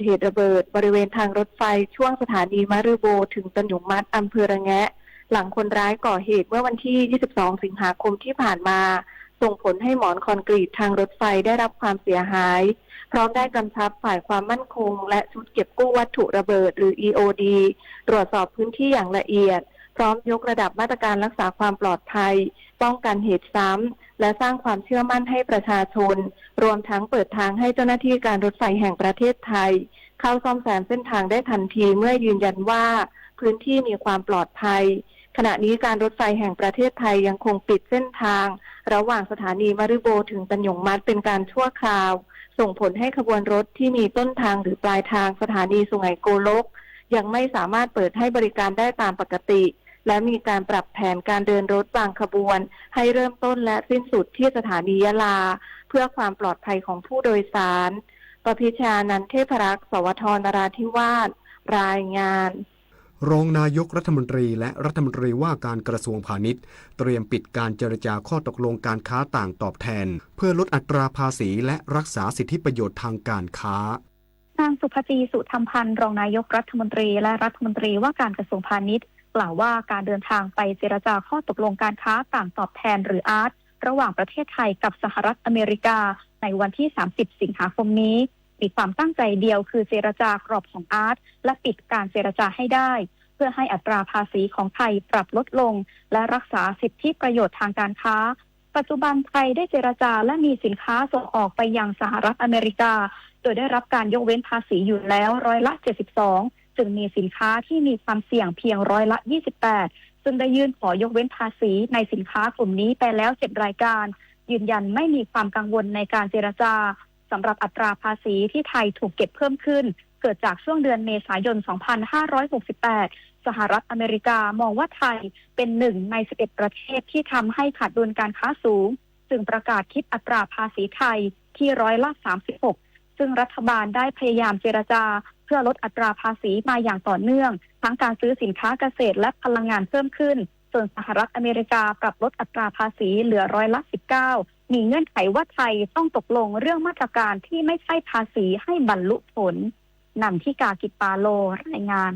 เหตุระเบิดบริเวณทางรถไฟช่วงสถานีมะรือโบถึงตะหยุงมัดอำเภอระแงะ หลังคนร้ายก่อเหตุเมื่อวันที่ ยี่สิบสอง สิงหาคมที่ผ่านมา ส่งผลให้หมอนคอนกรีตทางรถไฟได้รับความเสียหาย พร้อมได้กำชับฝ่ายความมั่นคงและชุดเก็บกู้วัตถุระเบิดหรือ อี โอ ดี ตรวจสอบพื้นที่อย่างละเอียด พร้อมยกระดับมาตรการรักษาความปลอดภัย ป้องกันเหตุซ้ำ และสร้างความเชื่อมั่นให้ประชาชน รวมทั้งเปิดทางให้เจ้าหน้าที่การรถไฟแห่งประเทศไทย เข้าซ่อมแซมเส้นทางได้ทันทีเมื่อยืนยันว่าพื้นที่มีความปลอดภัย ขณะนี้การรถไฟแห่งประเทศไทยยังคงปิดเส้นทางระหว่างสถานีมะรือโบถึงตะหยงมัดเป็นการชั่วคราว ส่งผลให้ขบวนรถที่มีต้นทางหรือปลายทางสถานีสุไหงโกลก ยังไม่สามารถเปิดให้บริการได้ตามปกติ และมีการปรับแผนการเดินรถบางขบวนให้เริ่มต้นและสิ้นสุดที่สถานียะลา เพื่อความปลอดภัยของผู้โดยสาร ประพิชญานันท์ เทพรักษ์ สวท นราธิวาส รายงาน รองนายกรัฐมนตรีและรัฐมนตรีว่าการกระทรวงพาณิชย์เตรียมปิดการเจรจาข้อตกลงการค้าต่างตอบแทน เพื่อลดอัตราภาษีและรักษาสิทธิประโยชน์ทางการค้า นางสุภจี สุธรรมพันธ์ รองนายกรัฐมนตรีและรัฐมนตรีว่าการกระทรวงพาณิชย์ กล่าวว่าการเดินทางไปเจรจาข้อตกลงการค้าต่างตอบแทนหรือ อาร์ค ระหว่างประเทศไทยกับสหรัฐอเมริกาในวันที่ สามสิบ สิงหาคมนี้ มีความตั้งใจเดียวคือเจรจากรอบของ อาร์ค และปิดการเจรจาให้ได้ เพื่อให้อัตราภาษีของไทยปรับลดลง และรักษาสิทธิประโยชน์ทางการค้า ปัจจุบันไทยได้เจรจาและมีสินค้าส่งออกไปยังสหรัฐอเมริกา โดยได้รับการยกเว้นภาษีอยู่แล้วร้อยละ เจ็ดสิบสอง จึงมีสินค้าที่มีความเสี่ยงเพียงร้อยละ ยี่สิบแปด ซึ่งได้ยื่นขอยกเว้นภาษีในสินค้ากลุ่มนี้ไปแล้ว เจ็ด รายการ ยืนยันไม่มีความกังวลในการเจรจา สำหรับอัตราภาษีที่ไทยถูกเก็บเพิ่มขึ้น เกิดจากช่วงเดือนเมษายน สองพันห้าร้อยหกสิบแปด สหรัฐอเมริกามองว่าไทยเป็นหนึ่งใน สิบเอ็ด ประเทศที่ทำให้ขาดดุลการค้าสูง จึงประกาศคิดอัตราภาษีไทยที่ร้อยละ สามสิบหก ซึ่งรัฐบาลได้พยายามเจรจาเพื่อลดอัตราภาษีมาอย่างต่อเนื่อง ทั้งการซื้อสินค้าเกษตรและพลังงานเพิ่มขึ้น จนสหรัฐอเมริกาปรับลดอัตราภาษีเหลือร้อยละ สิบเก้า มีเงื่อนไขว่าไทยต้องตกลงเรื่องมาตรการที่ไม่ใช่ภาษีให้บรรลุผล นันทิกา กิปปาโล รายงาน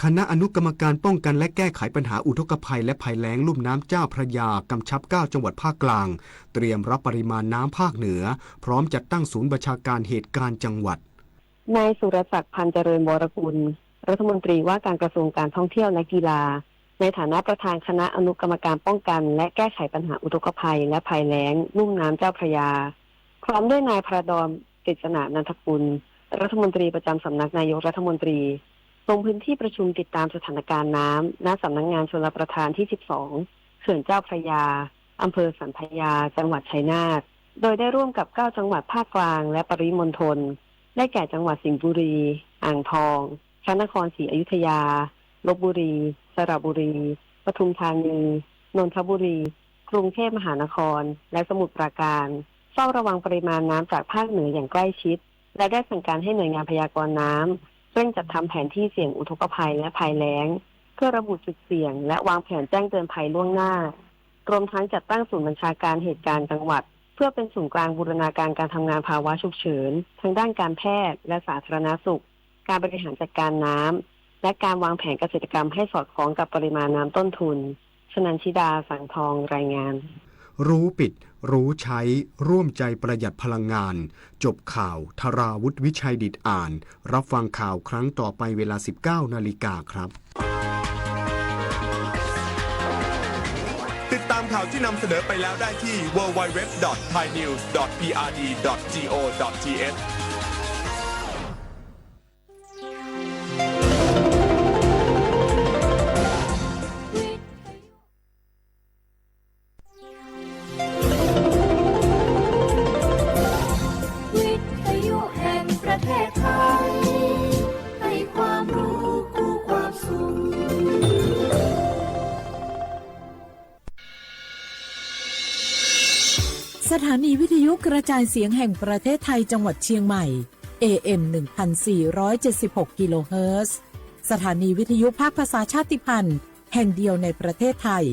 คณะอนุกรรมการป้องกันและแก้ไขปัญหาอุทกภัยและภัยแล้งลุ่มน้ำเจ้าพระยากำชับ เก้า จังหวัดภาคกลาง เตรียมรับปริมาณน้ำภาคเหนือ พร้อมจัดตั้งศูนย์บัญชาการเหตุการณ์จังหวัด นายสุรศักดิ์ พันเจริญวรกุล รัฐมนตรีว่าการกระทรวงการท่องเที่ยวและกีฬา ในฐานะประธานคณะอนุกรรมการป้องกันและแก้ไขปัญหาอุทกภัยและภัยแล้งลุ่มน้ำเจ้าพระยา พร้อมด้วยนายพระดอน กฤษณานันทกุล รัฐมนตรีประจำสำนักนายกรัฐมนตรี ลงพื้นที่ประชุมติดตามสถานการณ์น้ำ ณ สำนักงานชลประทานที่ สิบสอง เขื่อนเจ้าพระยา อำเภอสันพญา จังหวัดชัยนาท โดยได้ร่วมกับ เก้า จังหวัดภาคกลางและปริมณฑล ได้แก่จังหวัดสิงห์บุรี อ่างทอง พระนครศรีอยุธยา ลพบุรี สระบุรี ปทุมธานี นนทบุรี กรุงเทพมหานคร และสมุทรปราการ เฝ้าระวังปริมาณน้ำจากภาคเหนืออย่างใกล้ชิด และได้สั่งการให้หน่วยงานพยากรณ์น้ำ เร่งจัดทำแผนที่เสี่ยงอุทกภัยและภัยแล้ง เพื่อระบุจุดเสี่ยง และวางแผนแจ้งเตือนภัยล่วงหน้า รวมทั้งจัดตั้งศูนย์บัญชาการเหตุการณ์จังหวัด เพื่อเป็นศูนย์กลางบูรณาการการทำงานภาวะฉุกเฉิน ทางด้านการแพทย์และสาธารณสุข การบริหารจัดการน้ำ และการวางแผนเกษตรกรรมให้สอดคล้องกับปริมาณน้ำต้นทุน ชนันชิดา สังทอง รายงาน รู้ปิด รู้ใช้ ร่วมใจประหยัดพลังงาน จบข่าว ธราวุฒิ วิชัยดิษฐอ่าน รับฟังข่าวครั้งต่อไปเวลา สิบเก้า นาฬิกาครับ ติดตามข่าวที่นำเสนอไปแล้วได้ที่ ดับเบิลยู ดับเบิลยู ดับเบิลยู ดอท ไทยนิวส์ ดอท พีอาร์ดี ดอท จี โอ ดอท ที เอช วิทยุแห่งประเทศไทย ให้ความรู้คู่ความสุข สถานีวิทยุกระจายเสียงแห่งประเทศไทยจังหวัดเชียงใหม่ เอ เอ็ม หนึ่งพันสี่ร้อยเจ็ดสิบหก กิโลเฮิรตซ์ สถานีวิทยุภาคภาษาชาติพันธุ์ แห่งเดียวในประเทศไทย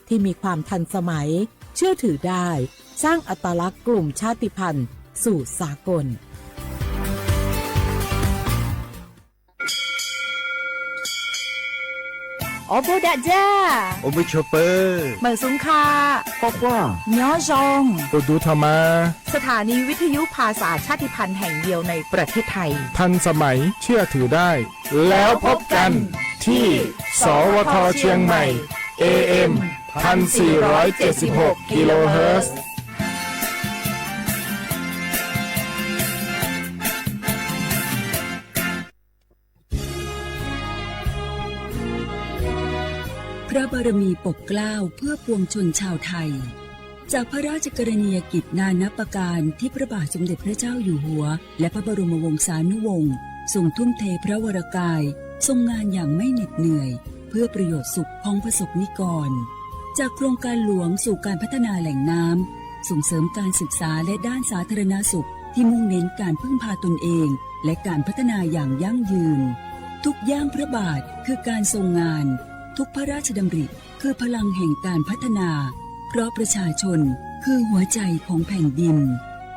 ที่มีความทันสมัย เชื่อถือได้ สร้างอัตลักษณ์กลุ่มชาติพันธุ์สู่สากล Ob pawg dab ja, ua mej tshua pawg, mawm xub kha, quaj quaj, nyob zoo, ua du tho mas. สถานีวิทยุภาษาชาติพันธุ์แห่งเดียวในประเทศไทย ทันสมัย เชื่อถือได้ แล้วพบกันที่ สวท เชียงใหม่ เอเอ็ม พันสี่ร้อยเจ็ดสิบหก กิโลเฮิรตซ์ พระบารมีปกเกล้าเพื่อปวงชนชาวไทย จากพระราชกรณียกิจนานับประการที่พระบาทสมเด็จพระเจ้าอยู่หัว และพระบรมวงศานุวงศ์ ทรงทุ่มเทพระวรกาย ทรงงานอย่างไม่เหน็ดเหนื่อย เพื่อประโยชน์สุขของประสบนิกร จากโครงการหลวงสู่การพัฒนาแหล่งน้ำ ส่งเสริมการศึกษาและด้านสาธารณสุขที่มุ่งเน้นการพึ่งพาตนเอง และการพัฒนาอย่างยั่งยืน ทุกย่างพระบาทคือการทรงงาน ทุกพระราชดำริคือพลังแห่งการพัฒนา เพราะประชาชนคือหัวใจของแผ่นดิน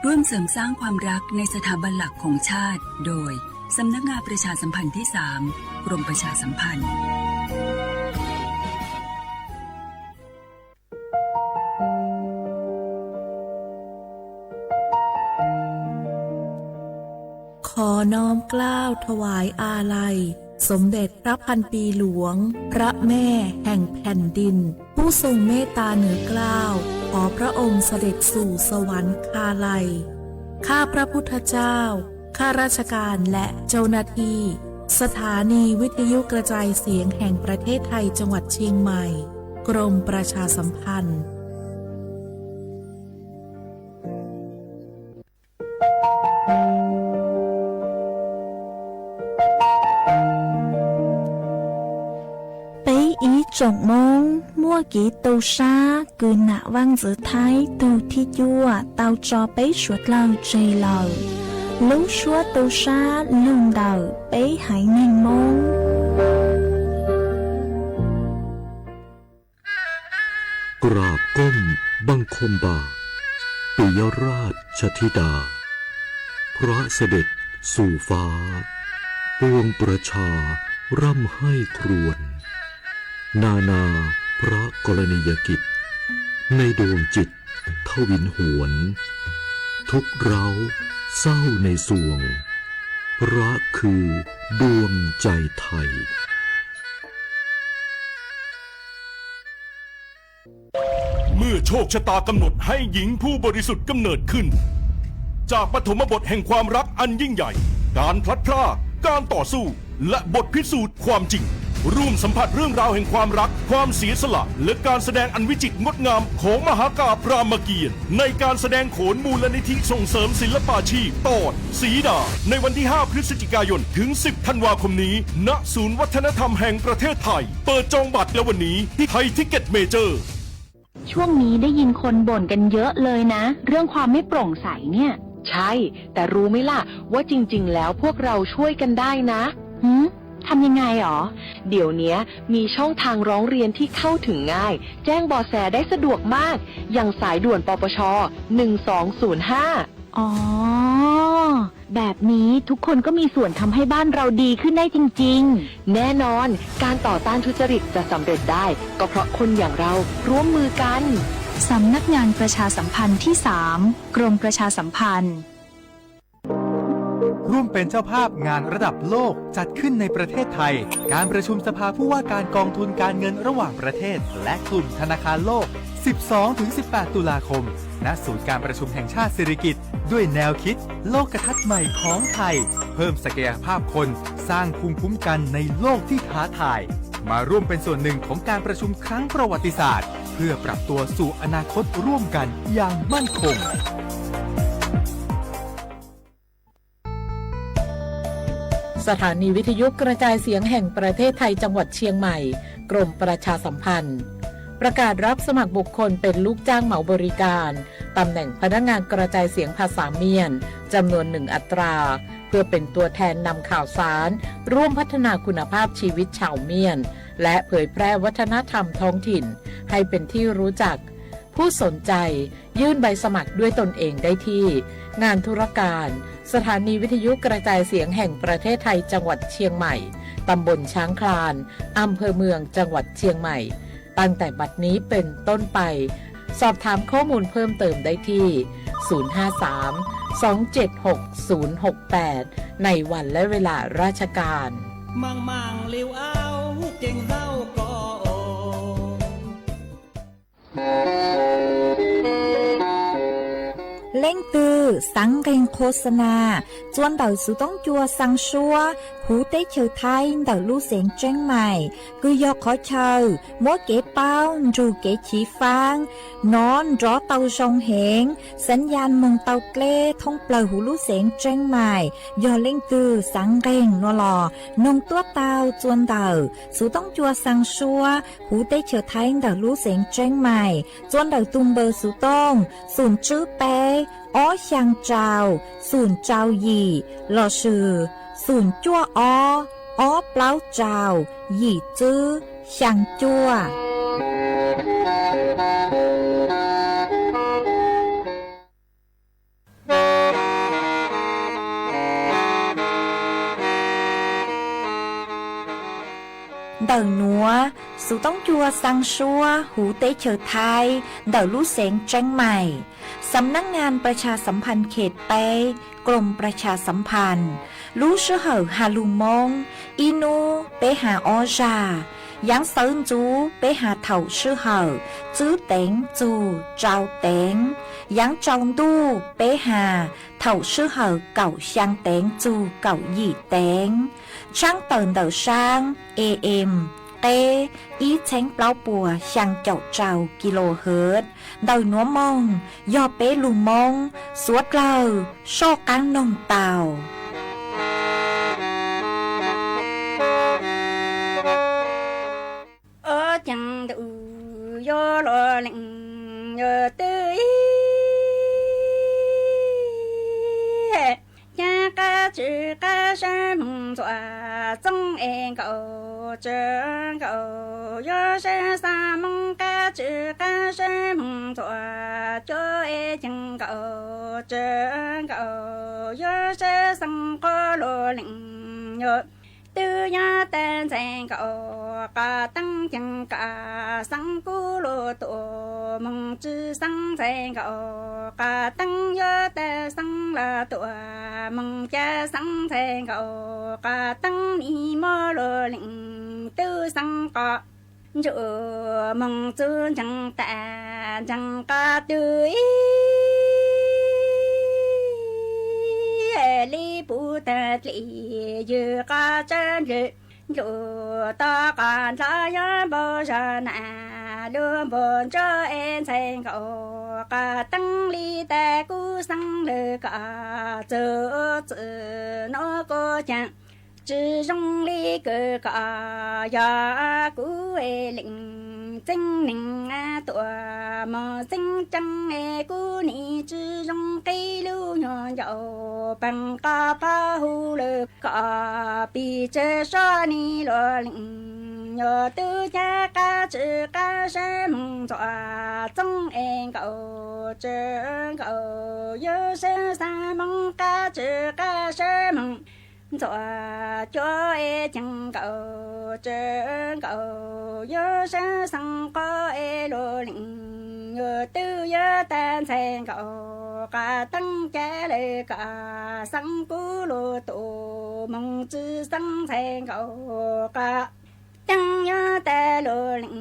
ร่วมเสริมสร้างความรักในสถาบันหลักของชาติ โดย สำนักงานประชาสัมพันธ์ที่สาม กรมประชาสัมพันธ์ ขอน้อมเกล้าถวายอาลัย สมเด็จพระพันปีหลวง พระแม่แห่งแผ่นดิน ผู้ทรงเมตตาเหนือเกล้า ขอพระองค์เสด็จสู่สวรรคาลัย ข้าพระพุทธเจ้า ข้าราชการและเจ้าหน้าที่ สถานีวิทยุกระจายเสียงแห่งประเทศไทยจังหวัดเชียงใหม่ กรมประชาสัมพันธ์ Peb ib tsoom Hmoob muaj kev tu sab kws nam vaj ntxwv Thaib tug thib cuaj tau tso peb suav dlawg tseg lawm. Lub suab tu sab lug ntawm peb haiv neeg Hmoob. กราบก้มบังคมบาท ปิยราชธิดา พระเสด็จสู่ฟ้า ปวงประชาร่ำไห้ครวญ นานาพระกรณียกิจ ในดวงจิตทวินหวน ทุกข์ร้าวเศร้าในสวง พระคือดวงใจไทย เมื่อโชคชะตากำหนดให้หญิงผู้บริสุทธิ์กำเนิดขึ้น จากปฐมบทแห่งความรักอันยิ่งใหญ่ การพลัดพราก การต่อสู้ และบทพิสูจน์ความจริง ร่วมสัมผัสเรื่องราวแห่งความรัก ความเสียสละ และการแสดงอันวิจิตรงดงามของมหากาพย์รามเกียรติ์ ในการแสดงโขนมูลนิธิส่งเสริมศิลปาชีพ ตอนสีดา ในวันที่ ห้า พฤศจิกายน ถึง สิบ ธันวาคมนี้ ณ ศูนย์วัฒนธรรมแห่งประเทศไทย เปิดจองบัตรแล้ววันนี้ที่ไทยทิกเก็ตเมเจอร์ ช่วงนี้ได้ยินคนบ่นกันเยอะเลยนะ เรื่องความไม่โปร่งใสเนี่ย ใช่ แต่รู้ไหมล่ะ ว่าจริงๆ แล้วพวกเราช่วยกันได้นะ หืม ทำยังไงหรอ เดี๋ยวเนี้ยมีช่องทางร้องเรียนที่เข้าถึงง่าย แจ้งเบาะแสได้สะดวกมาก อย่างสายด่วน ปปช หนึ่งสองศูนย์ห้า อ๋อ แบบนี้ทุกคนก็มีส่วนทำให้บ้านเราดีขึ้นได้จริงๆ แน่นอน การต่อต้านทุจริตจะสำเร็จได้ ก็เพราะคนอย่างเราร่วมมือกัน สำนักงานประชาสัมพันธ์ที่สาม กรมประชาสัมพันธ์ ร่วมเป็นเจ้าภาพงานระดับโลกจัดขึ้นในประเทศไทย การประชุมสภาผู้ว่าการกองทุนการเงินระหว่างประเทศ และกลุ่มธนาคารโลก สิบสองถึงสิบแปด ตุลาคม ณ ศูนย์การประชุมแห่งชาติสิริกิติ์ ด้วยแนวคิดโลกทัศน์ใหม่ของไทย เพิ่มศักยภาพคน สร้างภูมิคุ้มกันในโลกที่ท้าทาย มาร่วมเป็นส่วนหนึ่งของการประชุมครั้งประวัติศาสตร์ เพื่อปรับตัวสู่อนาคตร่วมกันอย่างมั่นคง สถานีวิทยุกระจายเสียงแห่งประเทศไทยจังหวัดเชียงใหม่ กรมประชาสัมพันธ์ ประกาศรับสมัครบุคคลเป็นลูกจ้างเหมาบริการ ตำแหน่งพนักงานกระจายเสียงภาษาเมียน จำนวนหนึ่งอัตรา เพื่อเป็นตัวแทนนำข่าวสาร ร่วมพัฒนาคุณภาพชีวิตชาวเมียน และเผยแพร่วัฒนธรรมท้องถิ่น ให้เป็นที่รู้จัก ผู้สนใจยื่นใบสมัครด้วยตนเองได้ที่ งานธุรการ สถานีวิทยุกระจายเสียงแห่งประเทศไทยจังหวัดเชียงใหม่ ตำบลช้างคลาน อำเภอเมือง จังหวัดเชียงใหม่ ตั้งแต่บัดนี้เป็นต้นไป สอบถามข้อมูลเพิ่มเติมได้ที่ ศูนย์ ห้า สาม สอง เจ็ด หก ศูนย์ หก แปด ในวันและเวลาราชการ Leej twg xav nqeeg qhua xa nas txua ntawm xuv toob cua xaa suab huv teb chaws Thaib ntawm lub xeev Tseeb Mais, kws yog qhov chaw muab kev paub nrug kev chiv faab nov nrov tau zoo heev, xav yas moog tau dleb thoob plawg huv lub xeev Tseeb Mais. Yog leej twg xav nqeeg no los noog tuab tau txua ntawm xuv toob cua xaa suab huv teb chaws Thaib ntawm lub xeev Tseeb Mais txua ntawm tug npawb xuv tooj xoom tswb peb ob xyaa rau xoom rau yim lossis xoom cuaj ob ob plaub rau yim tswb xyaa cuaj. Ntawm nuav, xuv toob cua xaa suab huv teb chaws Thaib ntawm lub xeev Tseeb Mais, สำนักงานประชาสัมพันธ์เขตแปด กรมประชาสัมพันธ์ lub sij hawm has lug Moob ib nub peb has ob zag, yaav sawv ntxuv peb has thaum sij hawm tswb teev txug rau teev, yaav tsaus ntuj peb has thaum sij hawm kaum xyaa teev txug kaum yim teev. Tshaab tawm ntawm saab A M qeb ib txheeb plaub puas xyaa caum rau kilohertz. Ntawm nuav moog yog peb lug Moob, suav dlawg soj qaab noog tau. Ob ceeg ntuj yuav luag leej yuav twb ib, cav qab tswv qab sab moog ntxuav txoob es nkaum tswv nkaum yuav sab xaa Moob, qab tswv qab sab moog ntxuav cuaj es ceeg nkaum tswv nkaum yuav sab xaa quav luag leej yuav twb yuav tag ntxhais nkaum qab teeb ceeg qab xaa kub luag tuaj moog tswv xaa ntxhais nkaum qab teeb yuav tag xaa lawm tuaj moog cav xaa ntxhais nkaum qab teeb nim muab luag leej twb xaa qab ntsuj moog txug ntseeg tas ntseeg qab twb ib, li puv tag dlim ywg qab tsawb ndlwg ntuj tog qab ntxhab yuav npau zog na lug npau ntsuag es ntxhais nkaum qab teeb li tas kub xaa lawm koj txug txwm nuav kuv caag tsi zoo li kws koj yog kuv es leej txeeb neeg tuaj moog txeeb tsaa es kuv nim tsi zoo qhib lub nyuag ncauj peeg qab phab hu lawm koj pis tsawg sab nim luag leej yuav twb cav qab tswv qab sab moog ntxuav txoob es nkaum tswv nkaum yuav sab xaa Moob, qab tswv qab sab moog ntxuav cuaj es ceeg nkaum tswv nkaum yuav sab xaa quav es luag leej yuav twb yuav tag ntxhais nkaum qab teeb cav lawm koj xaa kub luag tuaj moog tswv xaa ntxhais nkaum qab teeb yuav tag luag leej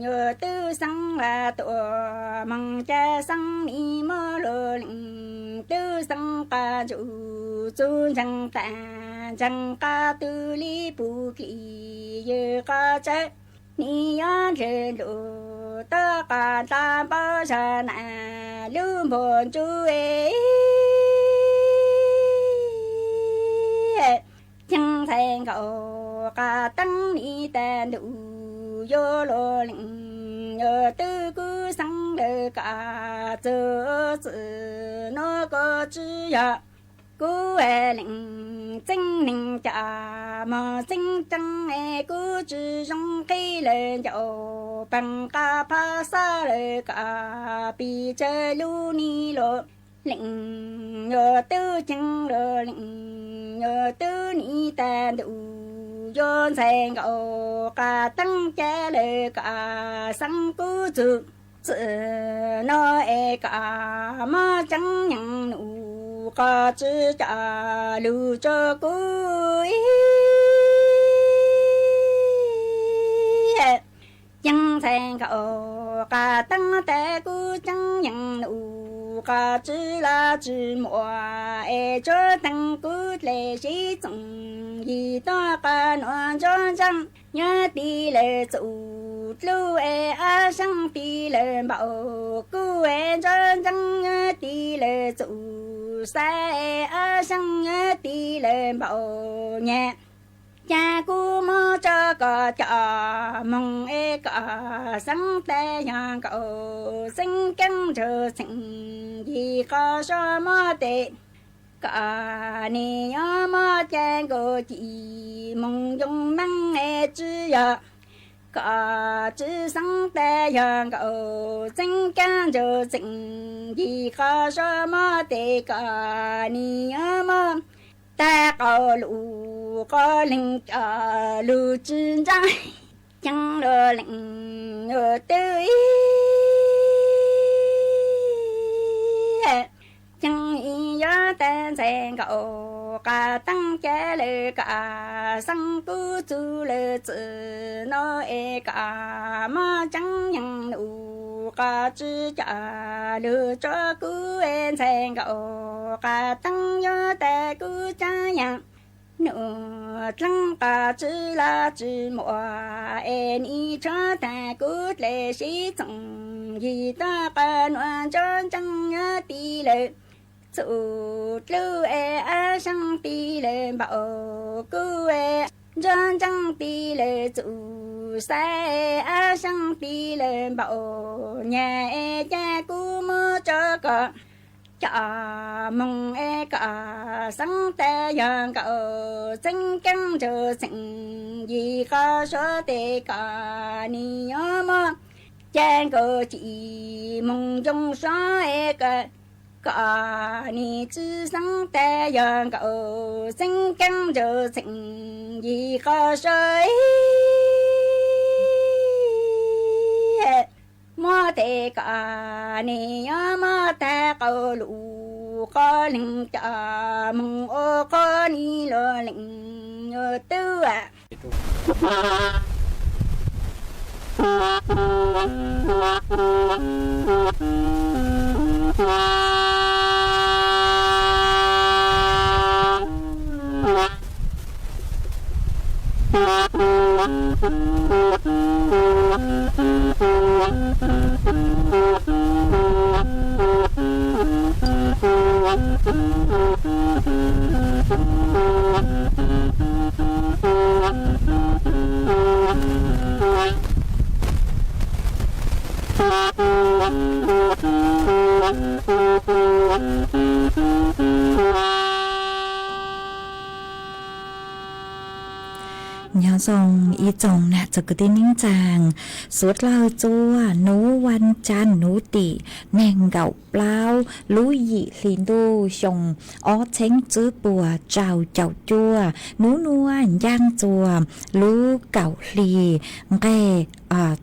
yuav twb xaa lawm tuaj moog cav xaa nim muab luag leej twb xaa qab ntsuj txug ntseeg tas ntseeg qab twb li puv dlim ywg qab tsawb nim yuav ndlwg ntuj tog qab ntxhab npau zog na lug npau ntsuag es ceeg ntxhais nkaum qab teeb nim tas ntuj yuav luag leej yuav twb kub xaa lawm koj txug txwm nuav kuv tsi yog kuv es leej txeeb neeg cas moog txeeb tsaa es kuv tsi zoo qhib lawm ncauj peeg qab phab xab lawm koj pis tsawg lub nim luag Leej yuav twb ceeb los leej yuav twb nim tag ntuj, yuav ntxhais nkaus qas teeb cas lawm kom xeeb kuv txuj txwm no es kom mob tseeb yeej num qos tswv coj lug rua kuv ib. Ceeb ntxhais nkaus qas teeb tas kuv tseeb yeej num qos tswv los tswv muaj es tsuav teeg kuv dlej sib txoom yig tuaj qos nuav ntsuab ntseeb nyob ti lawm txuj dlub es ob seeb ti lawm npaum kuv es ntsuab ntseeb nyob ti lawm txuj xaiv es ob seeb nyob ti lawm npaum nyag. Cas kuv muab rua koj coj moog es koj xeeb tas yog nkaus txeeb keeb nraug txheem yig qhov sua muab tes koj nim yuav muab ca nkaus ci moog yoo meej es tsi yog koj tsi xeeb tas yog nkaus txeeb keeb nraug txheem yig qhov sua muab tes koj nim yuav muab tag qau lug qos leeg coj lug tsi ntseeb ceeb los leej yuav twb ib. Ceeb ib yuav tas ntxhais nkaus qas teeb cas lawm kom xeeb kuv txuj lawm txwm no es kom mob tseeb yeej num qos tswv coj lug rua kuv es ntxhais nkaus qas teeb yuav tas kuv tseeb yeej num dleeb qos tswv los tswv muaj es nim tshuav tag kuv dlej sib txoom yig tuaj qos nuav ntsuab ntseeb nyob ti lawm txuj dlub es ob seeb ti lawm npaum kuv es ntsuab ntseeb ti lawm txuj xaiv es ob seeb ti lawm npaum nyag es cas kuv muab rua koj coj moog es koj xeeb tas yog nkaus txeeb keeb nraug txheem yig qhov sua tes koj nim yuav muab ca nkaus ci moog yoo sua es koj koj nim tsi xeeb tas yog nkaus txeeb keeb nraug txheem yig qhov sua muab tes koj nim yuav muab tag qau lug qos leeg coj moog ua qhov nim luag leej yuav twb Nyob zoo ib tsoom nam txiv kwv tij neej tsaa, suav dlawg txua nuav vas cas nuav tim neeg nkaum plaub lub yim hli ntuj xyoo ob txheeb tswb puas rau caum cuaj, nub nuav ncaaj txua lub kaum hli nqeg,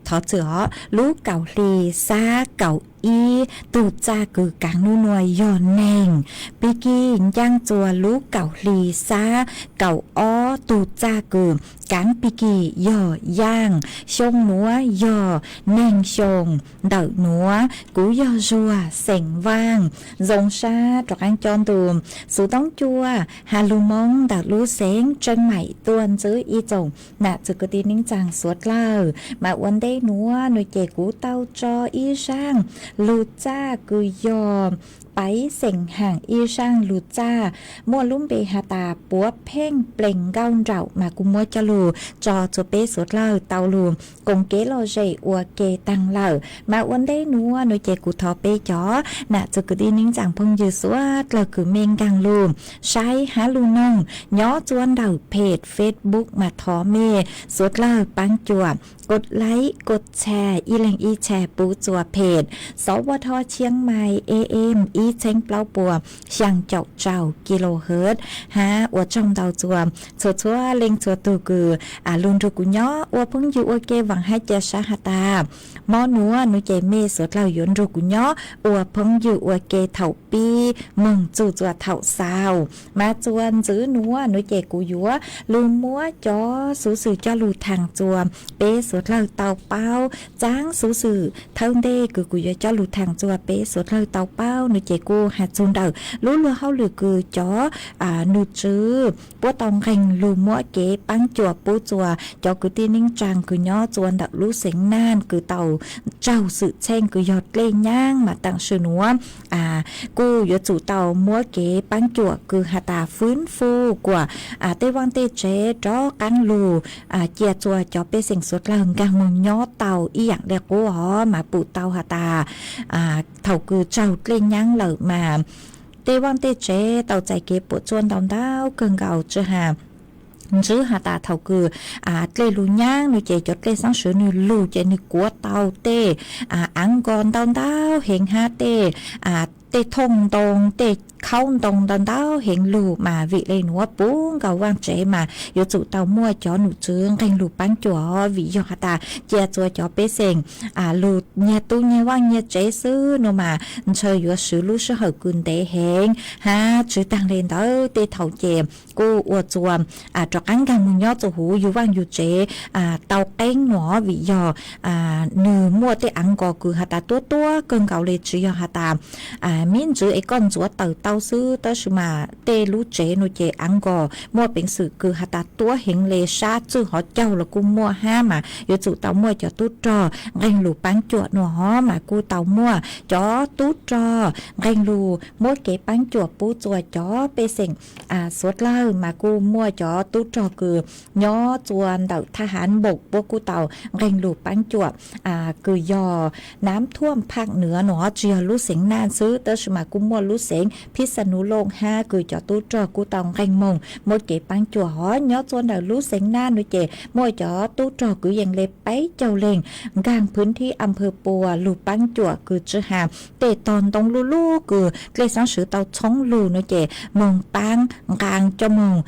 thov txwm os, lub kaum hli xab kaum ib tug txaj kws kaav nub nuav yog neeg, pig kig ncaaj txua lub kaum hli xab kaum ob tug txaj kws kaav pig kig yog yaaj, xyoo nuav yog neeg xyoo ntawm nuav. Kuv yog Zuag xeem Vaaj, zoo sab rov qaab coj ntu xuv toob cua has lug Moob ntawm lub xeev Tseem Maim tuaj ntsib ib tsoom nam txiv kwv tij neej tsaa suav dlawg. Mas ua ntej nuav nuav ces kuv tau tso ib zaaj lug txaj kws yog paiv xeem haam ib zaaj lug txaj muaj lub npe has tas Puav Pheej Plees Nkauj Nraum, mas kuv muab coj lug tso tsua peb suav dlawg tau lug koom kev lom zem ua ke taag lawm. Mas ua ntej nuav nuav ces kuv thov peb cov nam txiv kwv tij neej tsaa phooj ywg suav dlawg kws mej nkaag lug saib hab lug noog nyob tsua ntawm peg Facebook mas thov mej suav dlawg paab cuam kod like kod share ib leeg ib share puv tsua peg Sawv Tho Chiang Mai A M ib txheeb plaub puas xyaa caum rau kilohertz hab. Ua tsaug ntau txhua txhua leej txhua tug kws lug nrug kuv nyob ua phooj ywg ua ke vaam hab ca sab has tas, mob nuav nuav ces mej suav dlawg yuav nrug kuv nyob ua phooj ywg ua ke thaum pib moog txug txuas thaum xaus. Mas txuas ntxiv nuav nuav ces kuv yuav lug muab cov xuv xwm coj lug thaam txuas peb suav dlawg tau paub. Txaab xuv xwm thawj ntej kws kuv yuav coj lug thaam txuas peb suav dlawg tau paub nuav ces kuj has txug ntawm lub luag hauj lwm kws cov num tswv puab tau nqeeg lug muab kev paab cuam pub txuas cov kwv tij neej tsaa kws nyob txuas ntawm lub xeev Naj kws tau raug xwm txheej kws yog dlej nyaab mas taam sim nuav kuj yuav tsum tau muab kev paab cuam kws has tas fwv fuj kuas tej vaaj tej tsev rov qaab lug cia txuas cov pej xeem suav dlawg nkaag moog nyob tau ib yaam le qub os. Mas pum tau has tas thaum kws raug dlej nyaab lawm mas tej vaaj tej tsev tau txais kev puam tsuaj ntau ntau kawg nkaus tsi has ntswb has tas thaum kws dlej lug nyaab nuav ces cov dlej xaab swv nwg lug ces nwg kuav tau tej aav nko ntau ntau heev hab tej tej thooj ntoo tej khaub ntoo ntau ntau heev lug mas vim le nuav puv nkaus vaaj tsev mas yuav tsum tau muaj cov num tswv nqeeg lug paab cuam os. Vim yog has tas cia txuas cov pej xeem lug nyiag tub nyiag vaaj nyiag tsev xwb nuav mas ntshe yuav swv lub sij hawm kws ntev heev hab tsi taag le ntawd tej thaum ces kuj ua txuas rov qaab nkaag moog nyob txuas huv yug vaaj yug tsev tau qeeb nuav vim yog nwg muaj tej aav nko kws has tas tuab tuab kawg nkaus le tsi yog has tas mib ntswv es koj ntxuav tawm tau xwb tab sis mas tej lub tsev nuav ces aav nko muaj peev xwm kws has tas tuab heev le sab txwj hov caug los kuj muaj hab mas yuav tsum tau muaj cov tub rog nqeeg lug paab cuam nuav hov mas kuj tau muaj cov tub rog nqeeg lug muab kev paab cuam pub txuas cov pej xeem suav dlawg mas kuj muaj cov tub rog kws nyob txuas ntawm thaj hav npoom puab kuj tau nqeeg lug paab cuam kws yog Nam Thuam Phaj Nuav nuav tsi yog lub xeev Naj xwb tab sis mas kuj muaj lub xeev Phij Xa Nus Looj hab kws cov tub rog kuj tau nqeeg moog muab kev paab cuam hov. Nyob txuas ntawm lub xeev Naj nuav ces muaj cov tub rog kwv yees le peb caug leeg nkaag phwv thib am phawj puas lug paab cuam kws tsi has tej tog ntoo luj luj kws dlej xaab swv tau txhoob lug nuav ces moog paab nqaa coj moog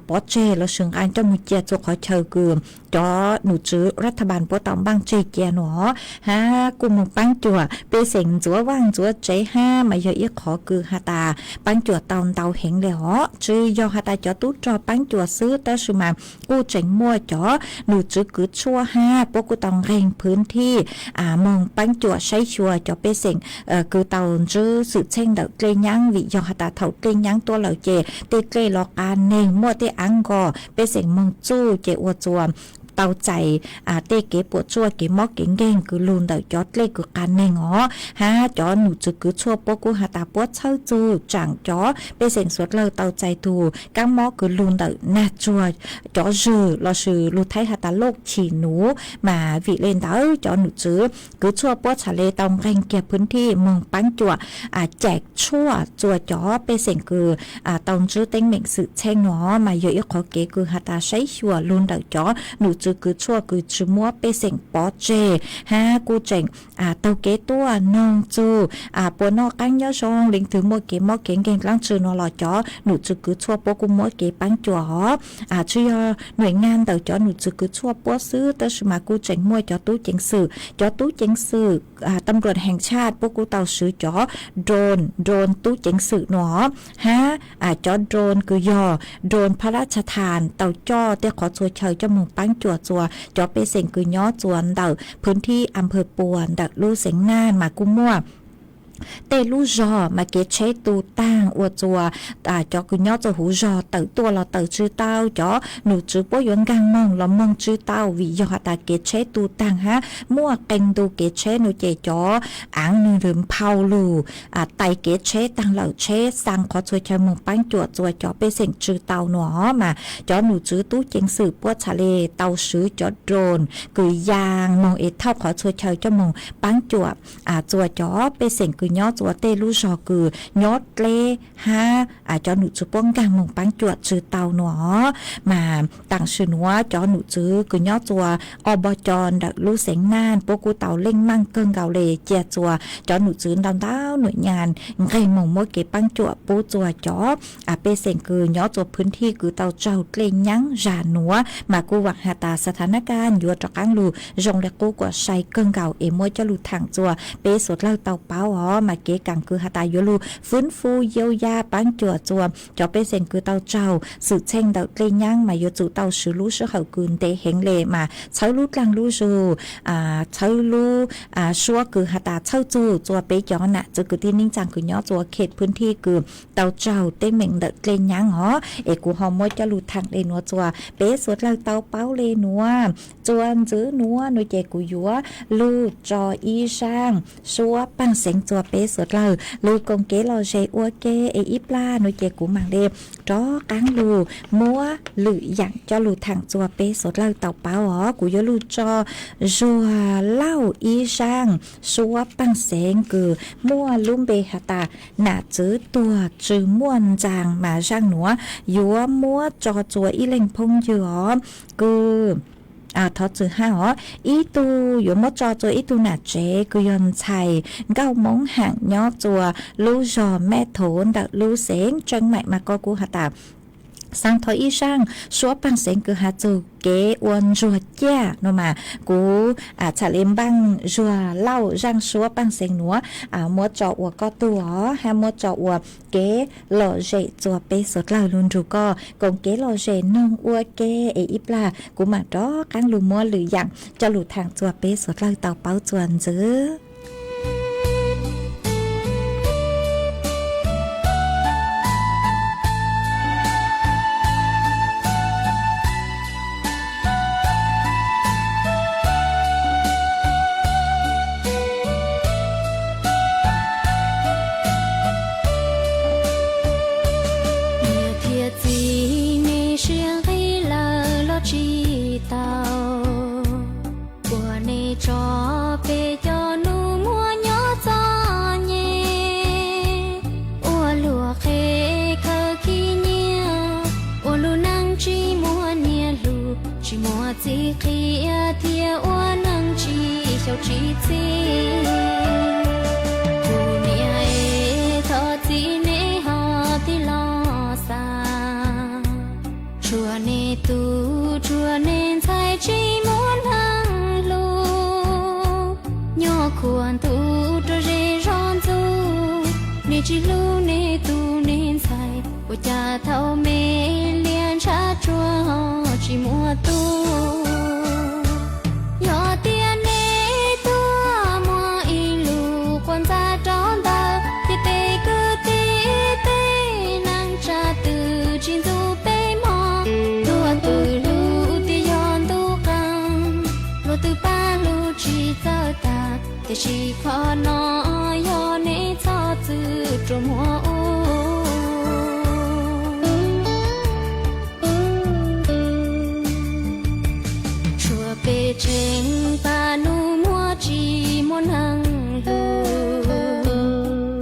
pov tseg lossis nqaa coj moog cia txug qhov chaw kws cov num tswv ras tha npaas puab tau npaaj tseg cia nuav hov hab kuj moog paab cuam pej xeem ntxuav vaaj ntxuav tsev hab mas yog ib qhov kws has tas paab cuam tau ntau heev le hov. Tsi yog has tas cov tub rog paab cuam xwb tab sis mas kuj tseem muaj cov num tswv kws tshuaj hab puab kuj tau nqeeg phwv thib moog paab cuam saib xyuas cov pej xeem kws tau ntswb xwm txheej ntawm dlej nyaab vim yog has tas thaum dlej nyaab tuaj lawm ces tej dlej los qas neeg muaj tej aav nko pej xeem moog txuj ces ua txuas tau txais tej kev puam tsuaj kev mob kev nkeeg kws lug ntawm cov dlej kws qas neeg os hab cov num tswv kws tshuaj puab kuj has tas puab txhawb txug tsaam cov pej xeem suav dlawg tau txais tug kaab mob kws lug ntawm nag tsuag cov zwg lossis lug Thaib has tas loj chim nuv mas vim le ntawd cov num tswv kws tshuaj puab txhad le tau nqeeg kiag phwv thib moog paab cuam caim tshuaj txuas cov pej xeem kws tau ntswb teeb meem xwm txheej nuav mas yog ib qhov kev kws has tas saib xyuas lug ntawm cov num tswv kws tshuaj kws tsi muab pej xeem pov tseg hab kuj tseem taug kev tuaj noog txug puas noj qaab nyob zoo leej twg muaj kev mob kev nkeeg dlaab tsi nuav los cov num tswv kws tshuaj puab kuj muab kev paab cuam hov. Tsi yog nuam nag ntawm cov num tswv kws tshuaj puab xwb tab sis mas kuj tseem muaj cov tub ceev xwm, cov tub ceev xwm tam luam heev tshaj puab kuj tau swv cov drone, drone tub ceev xwm nuav hab cov drone kws yog drone phab lab tsa thas tau coj tej qhov txhua chaw coj moog paab cuam txuas cov pej xeem kws nyob txuas ntawm phwv thib am phawj puas ntawm lub xeev Naj mas kuj muaj tej lub zog mas kev tsheb tu taag ua txuas cov kws nyob txuas huv zog tawm tuaj los tawm tsi tau, cov num tswv puab yuav nkaag moog los moog tsi tau vim yog has tas kev tsheb tu taag hab muaj qee ntu kev tsheb nuav ces cov aav nwg nphau lug tais kev tsheb taag lawm tsheb xaa qhov txhua chaw moog paab cuam txuas cov pej xeem tsi tau nuav mas cov num tswv tub ceev xwm puab txhad le tau swv cov drone kws yaa moog es thauj qhov txhua chaw coj moog paab cuam txuas cov pej xeem kws nyob txua tej lub zog kws nyob dleb hab cov num tswv puab nkaag moog paab cuam tsw tau nuav. Mas taam sim nuav cov num tswv kws nyob txua ob npog co ntawm lub xeev Naj puab kuj tau leej maaj kawg nkaus le, cia txua cov num tswv ntau ntau nuam nyas nqeg moog muab kev paab cuam pub txua cov pej xeem kws nyob txua phwv thij kws tau tsaug dlej nyaab zag nuav. Mas kuj vaam has tas xa tha nab kaj yuav rov qaab lug zoo le qub kuas sai kawg nkaus es muab coj lug thaam txua peb suav dlawg tau paub os. Mas kev kaam kws has tas yuav lug fwb fub yau yaj paab cuam txua cov pej xeem kws tau tsaug xwm txheej ntawm dlej nyaab mas yuav tsum tau swv lub sij hawm kws ntev heev le, mas txhawb lub dlaag lub zug, txhawb lub suab kws has tas txhawj txug txua peb cov nam txiv kwv tij neej tsaa kws nyob txua kheem phwv thij kws tau tsaug teeb meem ntawm dlej nyaab os. Es kuv ho muab coj lug thaam le nuav txua peb suav dlawg tau paub le nuav. Txua ntxiv nuav nuav ces kuv yuav lug tso ib zaaj suab paaj xeev txua peb suav dlawg lug koom kev lom zem ua ke es ib plag nuav ces kuv maam le rov qaab lug muab lwm yaam coj lug thaam txua peb suav dlawg tau paub os. Kuv yuav lug tso Zuag Lauj ib zaaj suab paaj xeev kws muaj lub npe has tas nam txiv tuag tsw muaj ntxaa. Mas zaaj nuav yuav muab tso txua ib leeg phooj ywg os, kws thov txwm hab os, ib tug yuav muab tso txua ib tug nam tsev kws yog ntxhais nkauj Moob Haam nyob txua lub zog Meb Thuv ntawm lub xeev Tseeb Maim. Mas koj kuj has tas xaa thov ib zaaj suab paaj xeev kws has txug kev ua ntsuag ciaj nuav mas kuv txham le npaaj Zuag Lauj zaaj suab paaj xeev nuav muab tso ua koj tug os, hab muab tso ua kev lom zem txua peb suav dlawg lug nrug koj koom kev lom zem noog ua ke es ib plag kuv maam rov qaab lug muab lwm yaam coj lug thaam txua peb suav dlawg tau paub txua ntxiv. Niam thiab txiv nej sib nqig lawm los tsis tau, ua nej tso peb cov nus muag nyob txom nyem, ua luag qhev khaws khib nyiab, ua lub neej tsis muaj nyiaj lug, tsis muaj txiv qhia thiab ua neej tsis xyaum tsis txhij. Kuv niam es thov txim nej ho tig los xav, tshuav nej tug tshuav nej ntxhais tsis muaj neeg hlub, nyob khuam ntuj rau ze zog ntxuv, nej tsis hlub nej tug nej ntxhais, ua cas thaum me liaj ntshav tsuag tsis muaj tub. Yog tias nej tuaj muaj ib lus quas ntxa rau ntawm thiab tej kwv tij, tej neeg tsa twm tsis ntxub peb mog. Luag twb hlub tias yog ntuj qees, luag twb pab hlub tsis txawj tag, tiam sis qhov no yog nej txhob txwm rua muag ua. Tshuav peb tsev pab nus muag tsis muaj neeg hlub,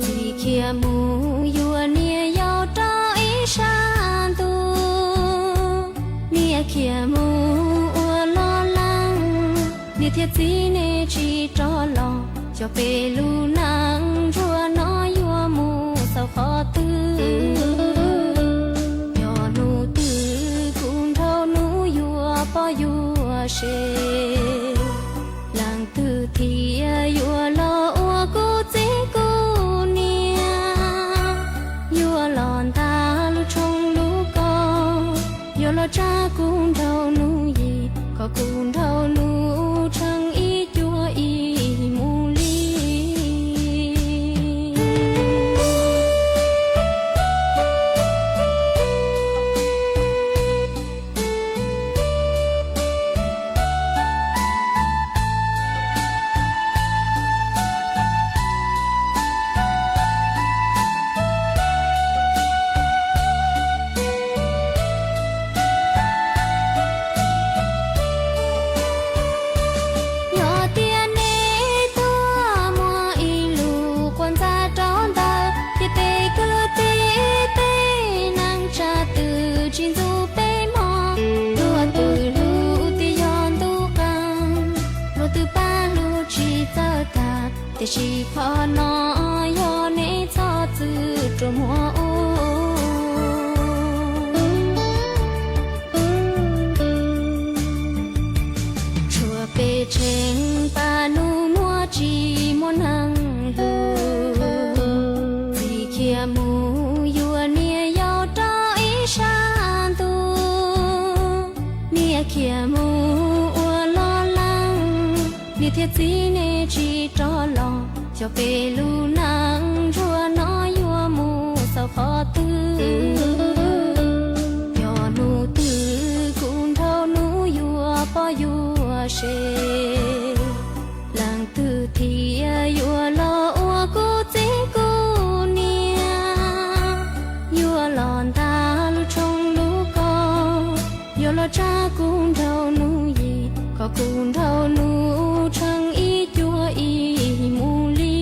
txiv khiav mus yuav niam yau rau ib sab ntuj, niam khiav mus ua loj leej, niam thiab txiv nej tsis rov los, xyov peb lub neej ntsuag no yuav mus xaus qhov twg. Yog nus twg kuv nrhau nus yuav pog yuav sev, leej twg thiaj yuav los ua kuv txiv kuv niam, yuav los ntaus lub tshoob lub kaus, yuav los tsa kuv nrhau nus yim, kom kuv nrhau nus tsheej ib cuab ib mus li. Tiam sis qhov no yog neb txhob txwm rua muag ub. Tshuav peb tsev pab nus muaj tsis muaj neeg hlub. Txiv khiav mus yuav niam yau rau ib sab ntuj. Niam khiav mus ua loj leej, niam thiab txiv nej tsis rov los, xyov peb lub neej ntsuag no yuav mus txog qhov twg. Yog nub twg kuv nrauj nub yuav pog yuav sev, leej twg thiaj yuav los ua kuv txiv kuv niam, yuav los nta lub tshoob lub kos, yuav los tsa kuv nrauj nub yim, kom kuv nrauj nub tsheej ib cuab ib mus li.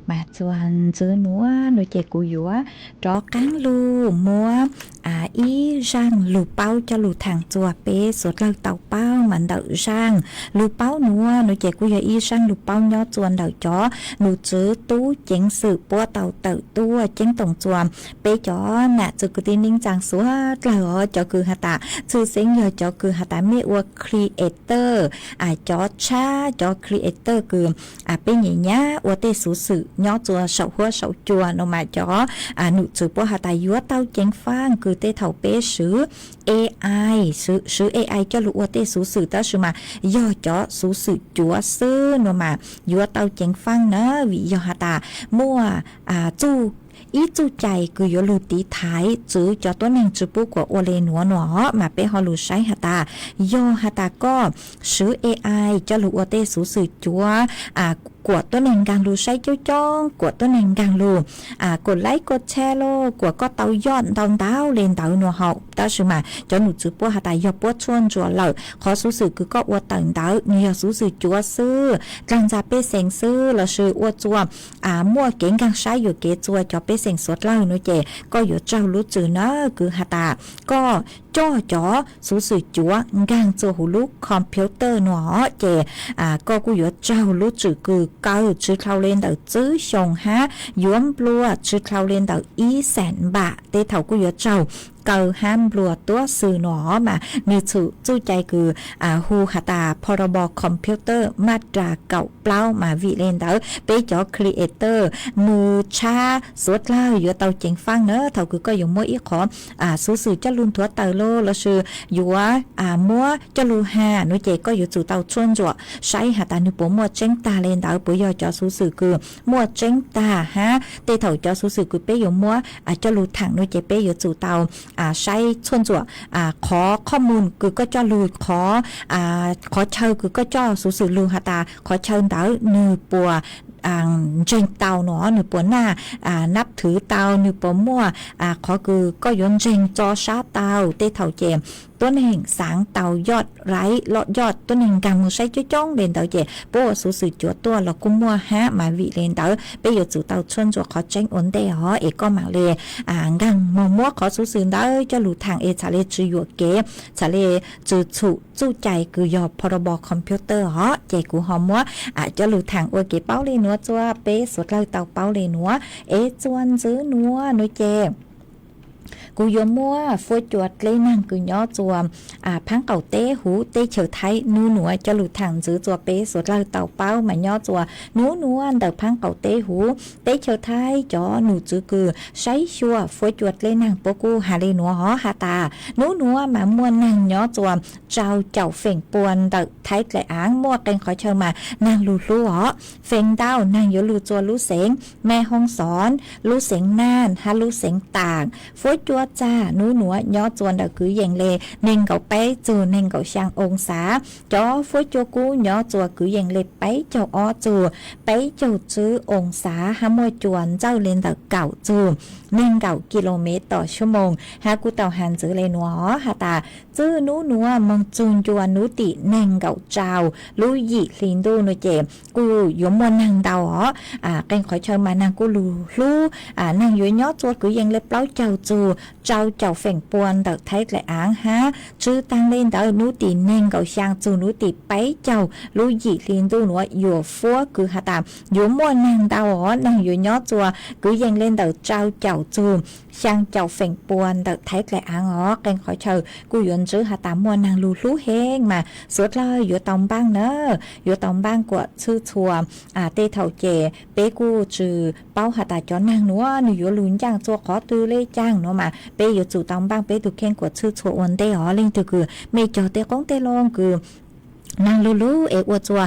Mas txuas ntxiv nuav no ces kuv yuav rov qaab lug muab ib zaaj lug paub coj lug thaam txuas peb suav dlawg tau paub mas ntawm zaaj lug paub nuav no ces kuj yog ib zaaj lug paub nyob txuas ntawm cov num tswv tub ceev xwm puab tau tawm tuaj ceeb toom txuas peb cov nam txiv kwv tij neej tsaa suav dlawg os, cov kws has tas tshwj xeeb yog cov kws has tas mej ua creator, cov tshab cov creator kws peb nyam nyam ua tej xuv xwm nyob txuas saum huab saum cua no mas cov num tswv puab has tas yuav tau ceev faaj kws tej thaum peb swv AI, swv AI coj lug ua tej xuv xwm tab sis mas yog cov xuv xwm cuav xwb no mas yuav tau ceev faaj na, vim yog has tas muaj ib txuj cai kws yuav lug tiv thaiv txwv cov tuab neeg tsi pub kuam ua le nuav no mas peb ho lug saib has tas yog has tas koj swv AI coj lug ua tej xuv xwm cuav, kuam tuab neeg nkaag lug saib coob coob, kuam tuab neeg nkaag lug koj like koj share los kuam koj tau yoj ntau ntau le ntawd no hauv, tab sis mas cov num tswv puab has tas yog puab tshuaj ntsuam lawm, qhov xuv xwm kws koj ua tawm ntawd nwg yog xuv xwm cuav xwb, dlaag ntxa pej xeem xwb lossis ua txuas muaj kev nkaag saib yuam kev txuas cov pej xeem suav dlawg no ces koj yuav raug lub tswv na kws has tas koj coj cov xuv xwm cuav nkaag txuas huv lub computer no ces koj kuj yuav raug lub tswv kws kaw tsi dlhau le ntawm tsib xyoos hab yuav nplua tsi dlhau le ntawm ib xees npam, tej thaum kuj yuav raug kaw hab nplua tuab xwm no mas nwg txhum txuj cai kws hu has tas Photoshop computer maj ras kaum plaub mas vim le ntawd peb cov creator nws tshab suav dlawg yuav tau ceev faaj na thaum kws koj yuav muab ib qhov xuv xwm coj lug nthuav tawm los lossis yuav muab coj lug has no ces koj yuav tsum tau tshuaj ntsuam saib has tas nwg puas muaj tseeb tag le ntawd, puas yog cov xuv xwm kws muaj tseeb tag hab tej thaum cov xuv xwm kws peb yuav muab coj lug thaam no ces peb yuav tsum tau saib tshuaj ntsuam qhov qhov mus kws koj coj lug, qhov qhov chaw kws koj coj xuv xwm lug has tas qhov chaw ntawd nwg puas ntseeg tau no, nws puas naj nab thwv tau, nws puas muaj qhov kws koj yuav ntseeg tso sab tau. Tej thaum ces tuab neeg xaav tau yoj raib loj yoj, tuab neeg nkaag moog saib coob coob le ntawd ces puab ua xuv xwm cuav tuaj los kuj muaj hab mas. Vim le ntawd peb yuav tsum tau tshuaj ntsuam qhov tseeb ua ntej os, es koj maam le nkaag moog muab qhov xuv xwm ntawd coj lug thaam es txhad le tsw yuam kev, txhad le tsw txhum txuj cai kws yog phorobos computer os. Ces kuv ho muab coj lug thaam ua kev paub le nuav tsua peb suav dlawg tau paub le nuav. Es tsua ntxwv nuav nuav ces kuv yuav muab fuab cua dleb naag kws nyob tsua phaab qaum teb huv teb chaws Thaib nub nuav coj lug thaam ntxwv tsua peb suav dlawg tau paub mas. Nyob tsua nub nuav ntawm phaab qaum teb huv teb chaws Thaib cov num tswv kws saib xyuas fuab cua dleb naag puab kuj has le nuav os, has tas nub nuav mas muaj naag nyob tsua rau caum feem pua ntawm Thaib dlaim aav, muaj qee qhov chaw mas naag lug hlub os. Feem ntau naag yuav lug tsua lub xeev Mej Hoob Xoob, lub xeev Naj hab lub xeev Taam. Fuab cua txag nub nuav nyob tsua ntawm kwv yees le neeg nkaum peb txug neeg nkaum xyaa oo xav. Cov fuab cua kub nyob tsua kwv yees le peb caug ob txug peb caug tswb oo xav hab muaj cua ntxawj le ntawm kaum txug neeg nkaum kilomev tom xuab moos hab kuj tau has ntxwv le nuav os, has tas txwj nub nuav moog txug ncua nub tim neeg nkaum rau lub yim hli ntuj nuav ces kuj yuav muaj naag ntau os. Qee qhov chaw mas naag kuj lug hlub, naag yuav nyob tsua kwv yees le plaub caug txug rau caum feem pua ntawm Thaib dlaim aav hab. Tswj taag le ntawd nub tim neeg nkaum xyaa txug nub tim peb caug lub yim hli ntuj nuav yuav fuab kws has tas yuav muaj naag ntau os, naag yuav nyob tsua kwv yees le ntawm rau caum txug xyaa caum feem pua ntawm Thaib dlaim aav os. Qee qhov chaw kuj yuav ntswb has tas muaj naag lug hlub heev mas, suav dlawg yuav tau npaaj na, yuav tau npaaj kuas txhwj txhua. Tej thaum ces peb kuj tsi paub has tas cov naag nuav nwg yuav lug ncaaj tsua qhov twg le caag nuav mas, peb yuav tsum tau npaaj peb tug kheej kuas txhwj txhua ua ntej os. Leej twg kws mej cog tej qoob tej loo kws naag lug lug es ua tsua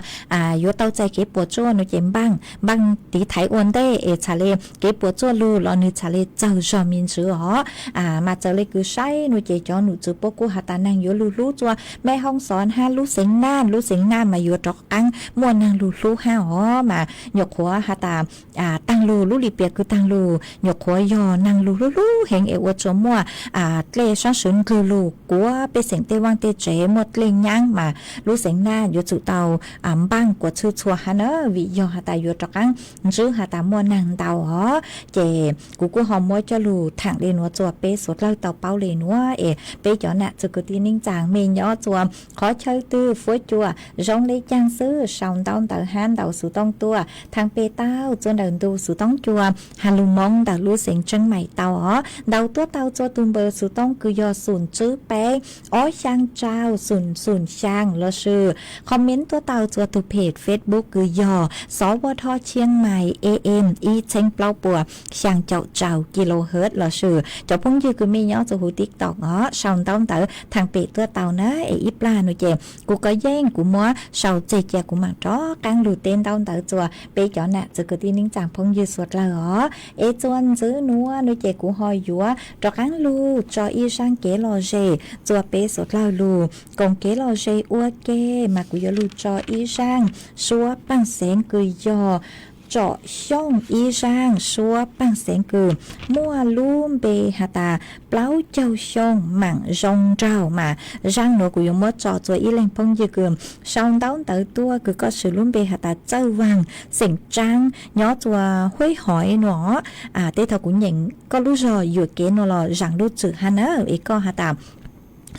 yuav tau txais kev puam tsuaj nuav ces npaaj, npaaj tiv thaiv ua ntej es txhad le kev puam tsuaj lug los nwg txhad le txawg zog me ntsis os. Mas txawm le kws saib nuav ces cov num tswv puab kuj has tas naag yuav lug hlub tsua Mej Hoob Xoob hab lub xeev Naj, lub xeev Naj mas yuav rov qaab muaj naag lug hlub hab os mas. Nyuam qhuav has tas taag lug lub lim piam kws taag lug nyuam qhuav yog naag lug hlub hlub heev es ua tsua muaj dlej saab sw ndlwg lug kuav pej xeem tej vaaj tej tsev, muaj dlej nyaav mas lub xeev Naj yuav tsum tau npaaj kuas txhwj txhua hab na, vim yog has tas yuav rov qaab ntswb has tas muaj naag ntau os. Ces kuv kuj ho muab coj lug thaam le nuav tsua peb suav dlawg tau paub le nuav es peb cov nam txwv kwv tij neej tsaa mej nyob tsua qhov chaw twg fuab cua zoo le caag xwb sau ntaub ntawv hab ntaus xuv tooj tuaj thaam pem tau tsua ntawm ntu xuv tooj cua has lug Moob ntawm lub xeev Tseeb Mais tau os. Ntaus tuab tau tsua tug npawb xuv tooj kws yog xoom tswb peb ob xyaa rau xoom xoom xyaa los sis comment tuab tau tsua tug page Facebook kws yog Xov Vaj Thoj Tshiab Mais A M ib txheeb plaub puas xyaa caum rau kilohertz los sis cov phooj ywg kws mej nyob tsua huv TikTok os sau ntaub ntawv thaam pem tuaj tau na. Es ib plag nuav ces kuv kov yeej kuv muab sau tseg cia kuv maam rov qaab lug teb ntaub ntawv tsua peb cov nam txwv kwv tij neej tsaa phooj ywg suav dlawg os. Es tsua ntxwv nuav nuav ces kuv ho yuav rov qaab lug tso ib zaaj kev lom zem tsua peb suav dlawg lug koom kev lom zem ua ke mas kuv yuav lug tso ib zaaj suab paaj xeev kws yog Tsom Xyooj, ib zaaj suab paaj xeev kws muaj lub npe has tas plaub caug xyoo maam zoo nraug mas. Zaaj nuav kuv yuav muab tso tsua ib leeg phooj ywg kws sau ntaub ntawv tuaj kws koj swm lub npe has tas Txawj Vaag xeem Tsaab nyob tsua Huab Hov nuav. Tej thaum kuv nyeem koj lub zog yuam kev nuav los zaam lub tswm hab na, es koj has tas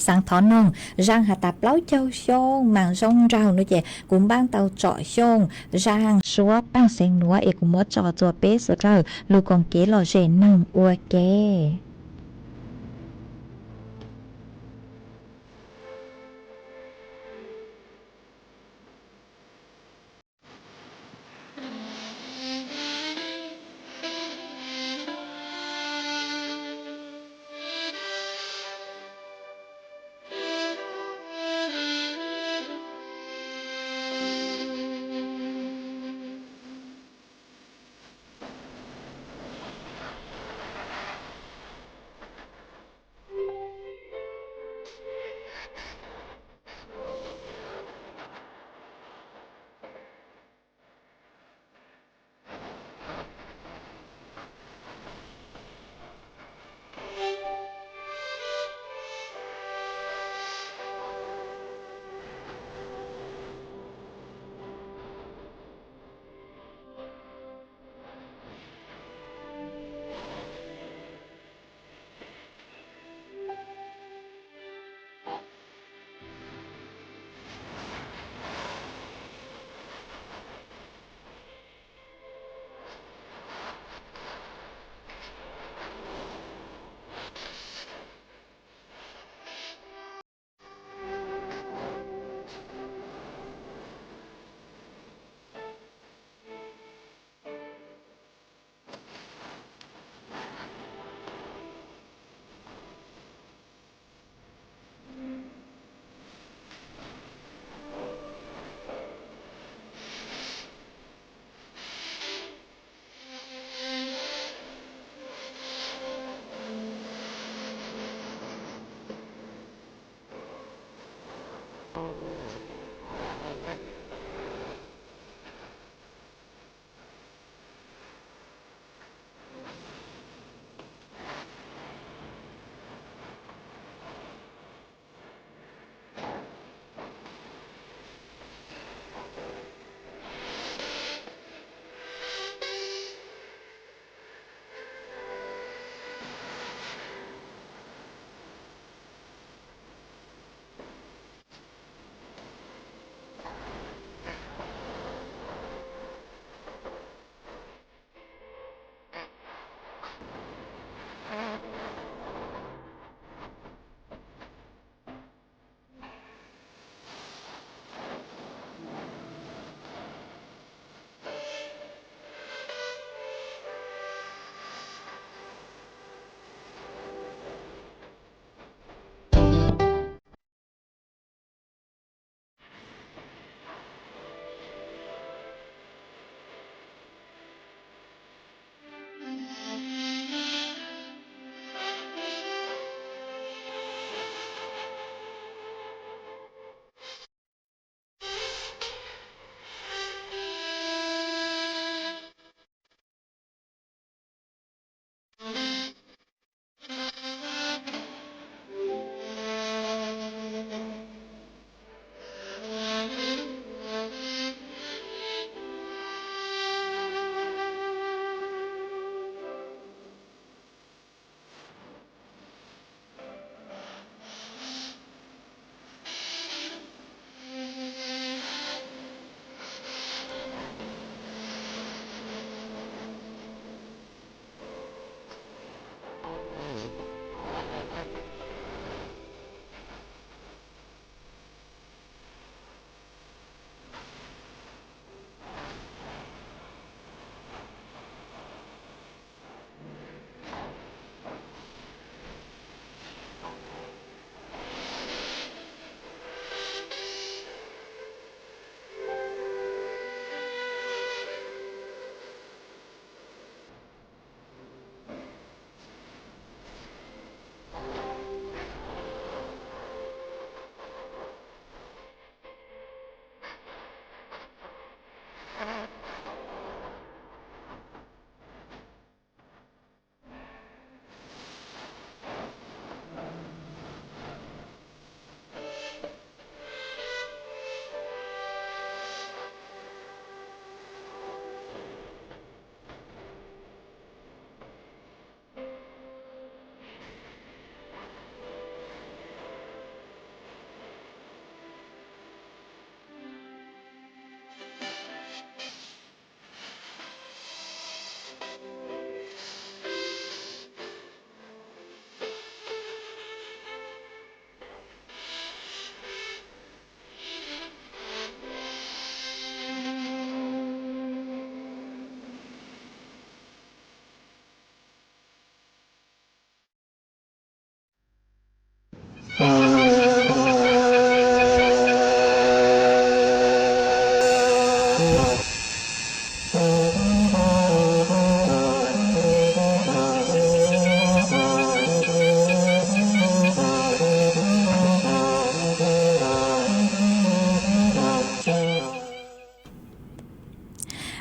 xaav thov noog zaaj has tas plaub caug xyoo maam zoo nraug nuav ces kuv npaaj tau Tsom Xyooj zaaj suab paaj xeev nuav es kuv muab tso tsua peb suav dlawg lug koom kev lom zem noog ua ke.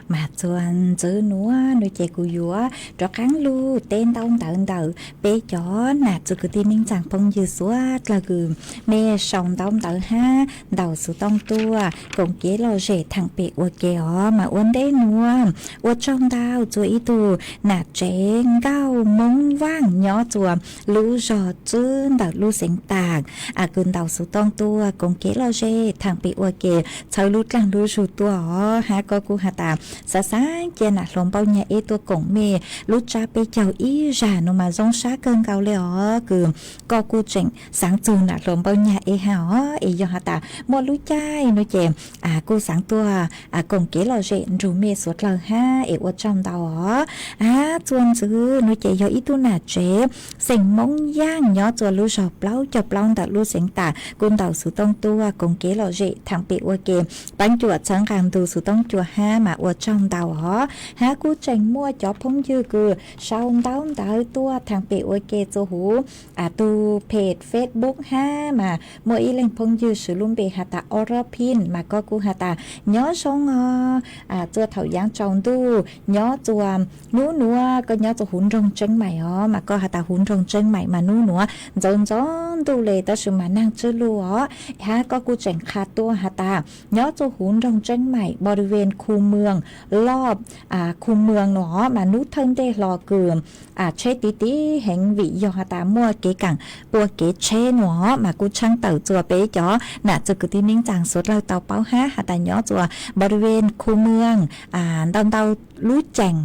Mas txuas ntxwv nuav nuav ces kuv yuav rov qaab lug teb ntaub ntawv ntawm peb cov nam txiv kwv tij neej tsaa phooj ywg suav dlawg kws mej sau ntaub ntawv hab ntaus xuv tooj tuaj koom kev lom zem thaam pem ua ke os. Mas ua ntej nuav ua tsaug ntau txug ib tug nam tsev nkauj Moob Vaaj nyob txuas lub zog txwb ntawm lub xeev Taam, kws ntaus xuv tooj tuaj koom kev lom zem thaam pem ua ke, txhawb lub dlaag lub zug tuaj os. Hab koj kuj has tas xaav xaav cia nam hluas Npauj Nyag Eb tuaj koom mej lub tsab peb caug ib zag nuav mas zoo sab kawg nkaus le os, kws koj kuj tseem xaav txug nam hluas Npauj Nyag Eb hab os. Es yog has tas muaj lub caij nuav ces kuj xaav tuaj koom kev lom zem nrug mej suav dlawg hab es ua tsaug ntau os. Hab txuas ntxwv nuav ces yog ib tug nam tsev xeem Hmoob Yaj nyob txua lub zog plaub caug plaub ntawm lub xeev Tas kuj ntaus xuv tooj tuaj koom kev lom zem theem pem ua ke. Peeb cuam txhawb nqaa ntu xuv tooj cua hab mas ua tsaug ntau os. Hab kuj tseem muaj cov phooj ywg kws sau ntaub ntawv tuaj theem pem ua ke txua huv tug phem Facebook hab mas muaj ib leeg phooj ywg swv lub npe has tas Orophim mas koj kuj has tas nyob zoo os, txua thaum yaav tsaus ntuj nyob txua nub nuav koj nyob txua huv nroog Tseeb Maim os mas koj has tas huv nroog Tseeb Maim mas nub nuav ntxoov ntxoov ntuj le tab sis mas naag tswb lug os. Hab koj kuj tseem qha tuaj has tas nyob txua huv nroog Tseeb Maim บริเวณ khu เมือง รอบ khu เมือง nuav mas nub thawj ntej hlo kws tsheb tiv tiv heev vim yog has tas muaj kev kaam ua kev tsheb nuav mas kuj tshaab tawm txua peb cov nam txwv kwv tij neej tsaa suav dlawg tau paub hab has tas nyob txua บริเวณ khu เมือง ntau ntau lub caag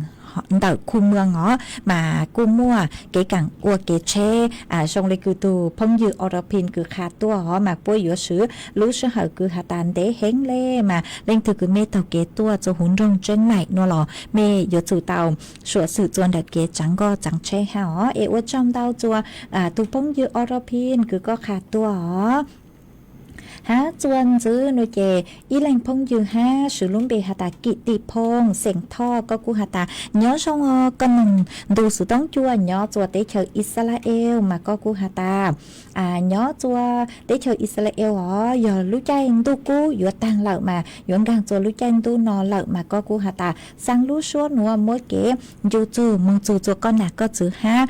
ntawm khu เมือง os mas kuj muaj kev kaam ua kev tsheb. Zoo le kws tug phooj ywg Orophim kws qha tuaj os mas puab yuav swv lub sij hawm kws has tas ntev heev le mas leej twg kws mej taug kev tuaj txua huv nroog Tseeb Maim nuav los mej yuav tsum tau suam xwm txua ntawm kev tsaav nkoj tsaav tsheb hab os. Es ua tsaug ntau txua tug phooj ywg Orophim kws koj qha tuaj os. Hab txua ntxwv nuav ces ib leeg phooj ywg hab swv lub npe has tas Kim Tim Phooj xeem Thoj koj kuj has tas nyob zoo os, koj noog ntu xuv tooj cua nyob txua teb chaws Israel mas koj kuj has tas nyob txua teb chaws Israel os yog lub caij ntuj kub yuav taag lawm mas yuav nkaag txua lub caij ntuj no lawm mas koj kuj has tas xaa lub suab nuav muab kev ncu txug moog txug txua koj nam koj txwv hab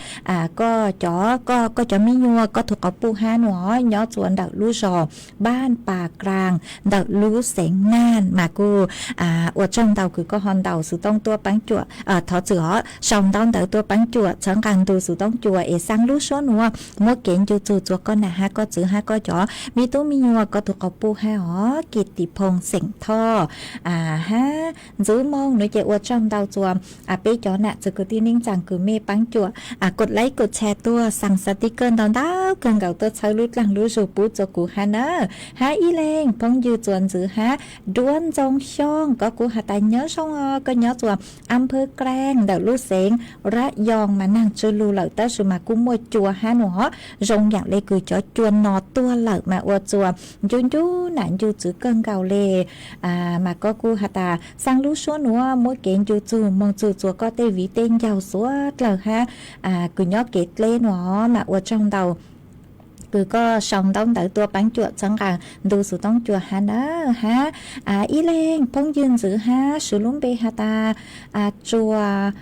koj cov, koj cov me nyuam koj tug quas puj hab nuav nyob txua ntawm lub zog Npaj Pas Kras ntawm lub xeev Naj mas kuj ua tsaug ntau kws koj ho ntaus xuv tooj tuaj peeb cuam, thov txwm os, sau ntaub ntawv tuaj peeb cuam txhawb nqaa ntu xuv tooj cua es xaa lub suab nuav muab kev ncu txug txua koj nam hab koj txwv hab koj cov me tub me nyuam koj tug quas puj hab os. Kim Tim Phooj xeem Thoj hab ntxwv moog nuav ces ua tsaug ntau txua peb cov nam txwv kwv tij neej tsaa kws mej peeb cuam kod like kod share tuaj xaa xaa tij kawj ntau ntau kawg nkaus tuaj txhawb lub dlaag lub zug pub txua kuv hab na. Hab ib leeg phooj ywg txua ntxwv hab Duab Ntxoo Xyooj koj kuj has tas nyob zoo os, koj nyob txua Npawg Kras ntawm lub xeev Rab Yoo mas naag tswb lug lawm tab sis mas kuj muaj cua hab nuav os. Zoo yaam le kws cov cua no tuag lawm mas ua txua ncu ncu nam ncu txwv kawg nkaus le mas koj kuj has tas xaa lub suab nuav muab kev ncu txug moog txug txua koj tej viv tej ncaus suav dlawg hab kws nyob kev dleb nuav mas ua tsaug ntau kws koj sau ntaub ntawv tuaj peeb cuam txhawb nqaa ntu xuv tooj cua hab na. Hab ib leeg phooj ywg ntxwv hab swv lub npe has tas Tsua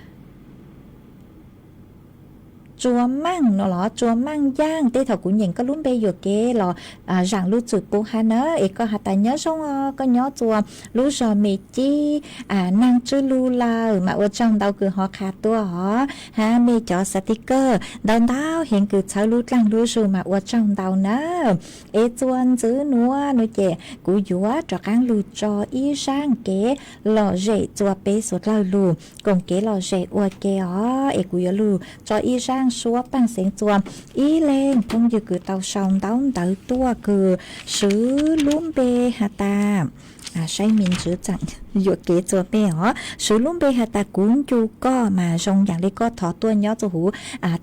Tsua Maaj no los Tsua Maaj Yaaj, tej thaum kuv nyeem koj lub npe yuam kev los zaam lub txwm pub hab na. Es koj has tas nyob zoo os, koj nyob txua lub zog Me Cib, naag tswb lug lawm mas ua tsaug ntau kws ho qha tuaj os. Hab mej cov xav tig kawg ntau ntau heev kws txhawb lub dlaag lub zug mas ua tsaug ntau na. Es txua ntxwv nuav nuav ces kuv yuav rov qaab lug tso ib zaaj kev lom zem txua peb suav dlawg lug koom kev lom zem ua ke os. Es kuv yuav lug tso ib zaaj suab paaj xeev txua ib leeg phooj ywg kws tau sau ntaub ntawv tuaj kws swv lub npe has tas, saib me ntsis txaam yuam kev txua mej os, swv lub npe has tas Kuv Ncu Koj mas zoo yaam le koj thov tuaj nyob txua huv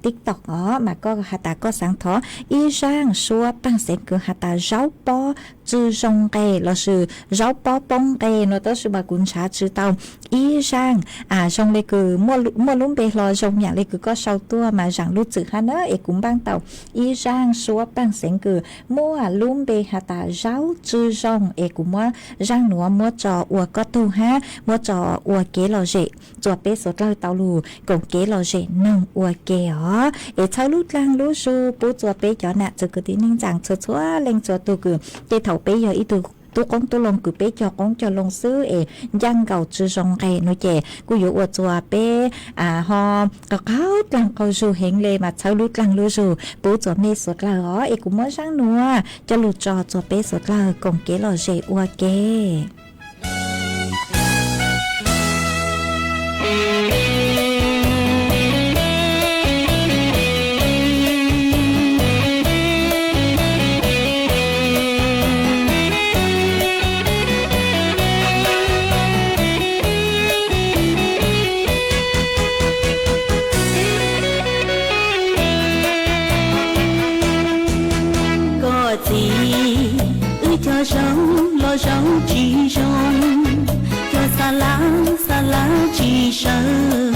TikTok os mas koj has tas koj xaav thov ib zaaj suab paaj xeev kws has tas Zaub Pob Tsw Zoo Nqes lossis Zaub Pob Poob Nqes no tab sis mas kuv nrhav tsi tau ib zaaj zoo le kws muaj lub npe hlo zoo yaam le kws koj sau tuaj mas zaam lub txwm hab na. Es kuv npaaj tau ib zaaj suab paaj xeev kws muaj lub npe has tas Zaub Tsw Zoo es kuv muab zaaj nuav muab tso ua koj tug hab muab tso ua kev lom zem txua peb suav dlawg tau lug koom kev lom zem noog ua ke os. Es txhawb lub dlaag lub zug pub txua peb cov nam txwv kwv tij neej tsaa txhua txhua leej txhua tug kws tej thaum peb yog ib tug tub qoob tub loo kws peb cog qoob cog loo xwb es ncaaj nkaus tsw zoo nqes no ces kuj yuav ua txua peb ho qaug qaug dlaag qaug zug heev le mas txhawb lub dlaag lub zug pub txua mej suav dlawg os. Es kuv muab zaaj nuav coj lug tso txua peb suav dlawg koom kev lom zem ua ke. Tsis zoo, cov xa lab xa lab tsis sawv,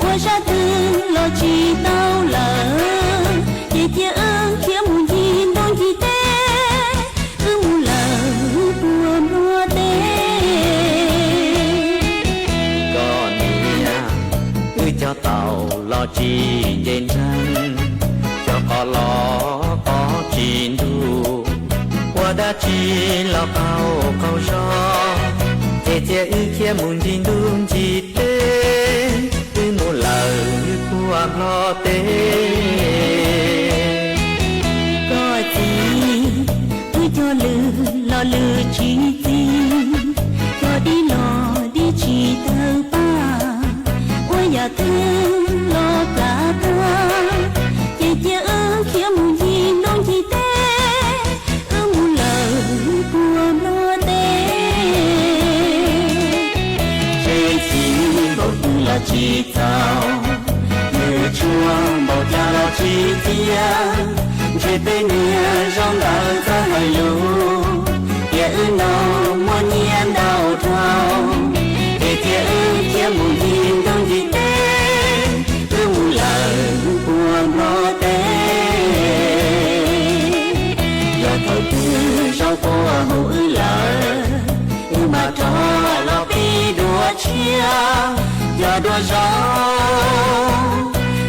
ua zaj twg los tsis tau lawm, ces cia wb khiav mus ncig ntuj ncig teb, wb mus lawm puag nplog teb. Koj niam, wb cog taum los tsis nce ntseeg, cog qos los qos tsis ntuj, ua dab tsi los qaug qaug zog, ces cia wb khiav mus ncig ntuj ncig teb, wb mus lawm puag nplog teb. Koj txiv, wb cog lws los lws tsis txi, cog dib los dib tsis tawg paj, ua yam twg los kav tag, ces cia wb khiav mus ncig ntuj ncig teb, wb mus lawm puag nplog teb. Tsheb xis npaum twg los tsis txaus, nws tshuaj npaum cas los tsis txias, ntshe tej niag zoo ntawd txawj hais lus, tias wb no muaj nyiaj ntau dhau, ces cia wb khiav mus ncig ntuj ncig teb, wb mus lawm puag nplog teb. Yog thaum twg zaub quaj hu wb lawm, wb mam rov los pib dua tshiab, cog dua zaub,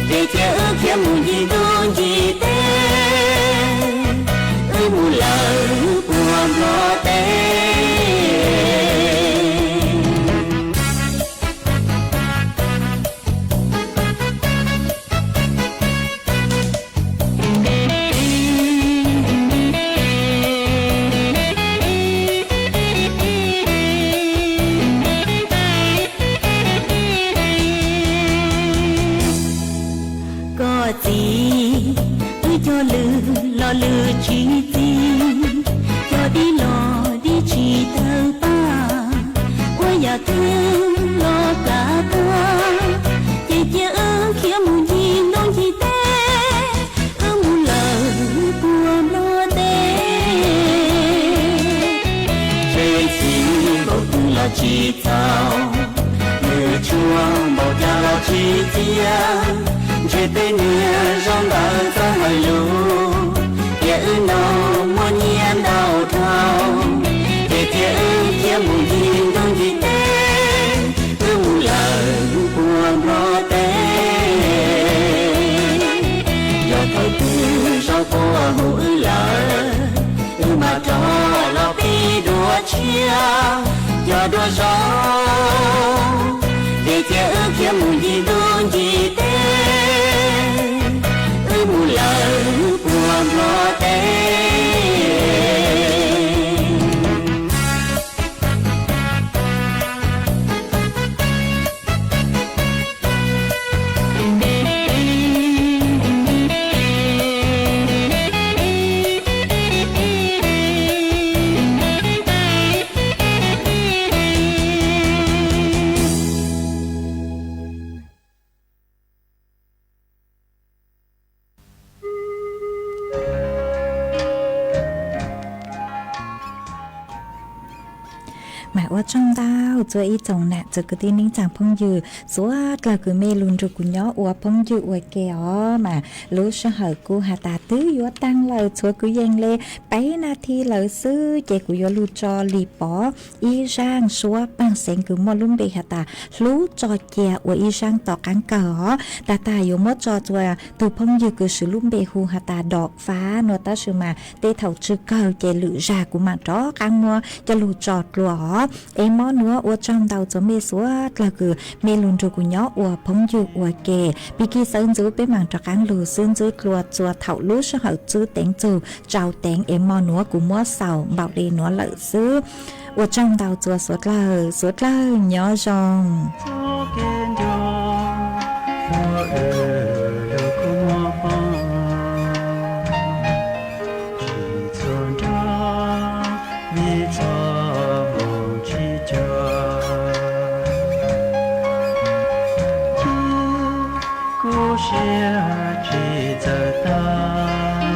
ces cia wb khiav mus ncig ntuj ncig teb, wb mus lawm puag nplog teb. Koj txiv, wb cog lws los lws tsis txi, cog dib los dib tsis tawg paj, ua yam twg los kav tag, ces cia wb khiav mus ncig ntuj ncig teb, wb mus lawm puag nplog teb. Tsheb xis npaum twg los tsis txaus, nws tshuaj npaum cas los tsis txias, ntshe tej niag zoo ntawd txawj hais lus, tias wb no muaj nyiaj ntau dhau, ces cia wb khiav mus ncig ntuj ncig teb, wb mus lawm puag nplog teb. Yog thaum twg zaub quaj hu wb lawm, wb mam rov los pib dua tshiab, cog dua zaub, ces cia wb khiav mus ncig ntuj ncig teb, wb mus lawm puag nplog teb. Mas ua tsaug ntau txhua ib tsoom nam txiv kwv tij neej tsa phooj ywg suav dlawg kws mej lug nrug kuv nyob ua phooj ywg ua ke os. Mas lub sij hawm kuj has tas twb yuav taag lawm, tshuav kwv yees le peb nas this lawm xwb ces kuv yuav lug tso li pov ib zaaj suab paag xeev kws muaj lub npe has tas hlub tso cia ua ib zaaj tom qaab kawg os. Tag tag yuav muab tso txua tug phooj ywg kws swv lub npe hu has tas Dom Fav no, tab sis mas tej thaum tsw kawg ces lwm zag kuv mam rov qaab muab coj lug tso dlua os. Es mo nuav ua tsaug ntau txhua mej suav dlawg kws mej lug nrug kuv nyob ua phooj ywg ua ke. Pig kig xawv ntxuv peb mam rov qaab lug xwb ntxwb dlua txua thaum lub sij hawm txwb teev txug tsau teev. Es mo nuav kuv muab xaus npaum le nuav lawm xwb. Ua tsaug ntau txhua suav dlawg, suav dlawg nyob zoo. Kuv siab tsis txawj tag,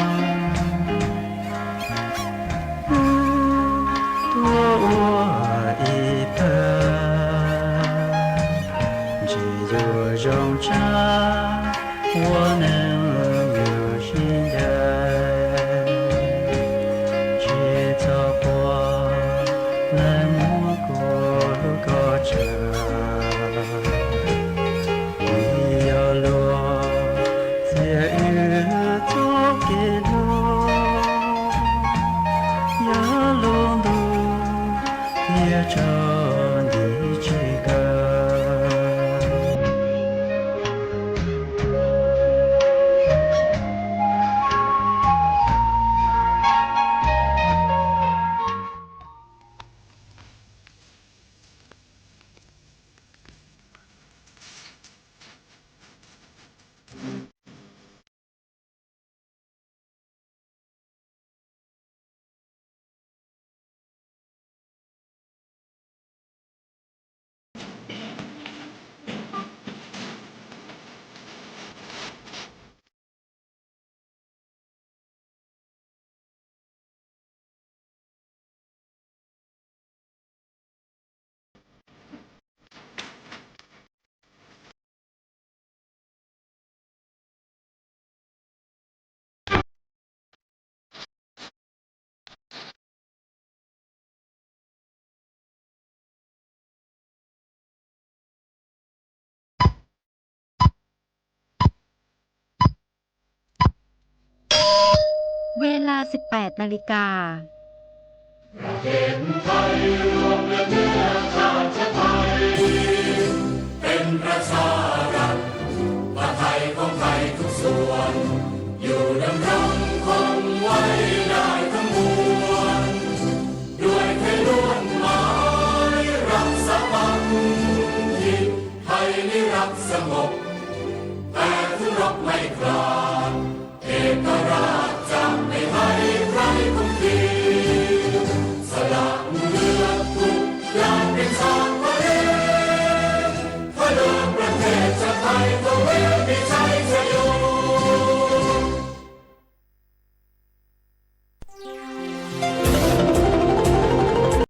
tuaj ua Ua neej nyuaj siab ncaim, tsis txhob quaj, lawv muab kuv lub koj tsam. Vim yog luag txiav wb txoj kev dua, yog lub ntuj thiaj tso nti tsis kaw.เวลา สิบแปดนาฬิกา ประเทศไทยรวมเลือดเนื้อชาติไทย เป็นประชารัฐ ว่าไทยของไทยทุกส่วน อยู่ดำรงคงไว้ได้ทั้งมวล ด้วยไทยล้วนหมายรักสามัคคี ไทยนี้รักสงบ แต่ถึงรบไม่กล้า เอกราชจะไม่ให้ใครคุมที สละเลือดทุกอย่างเป็นชา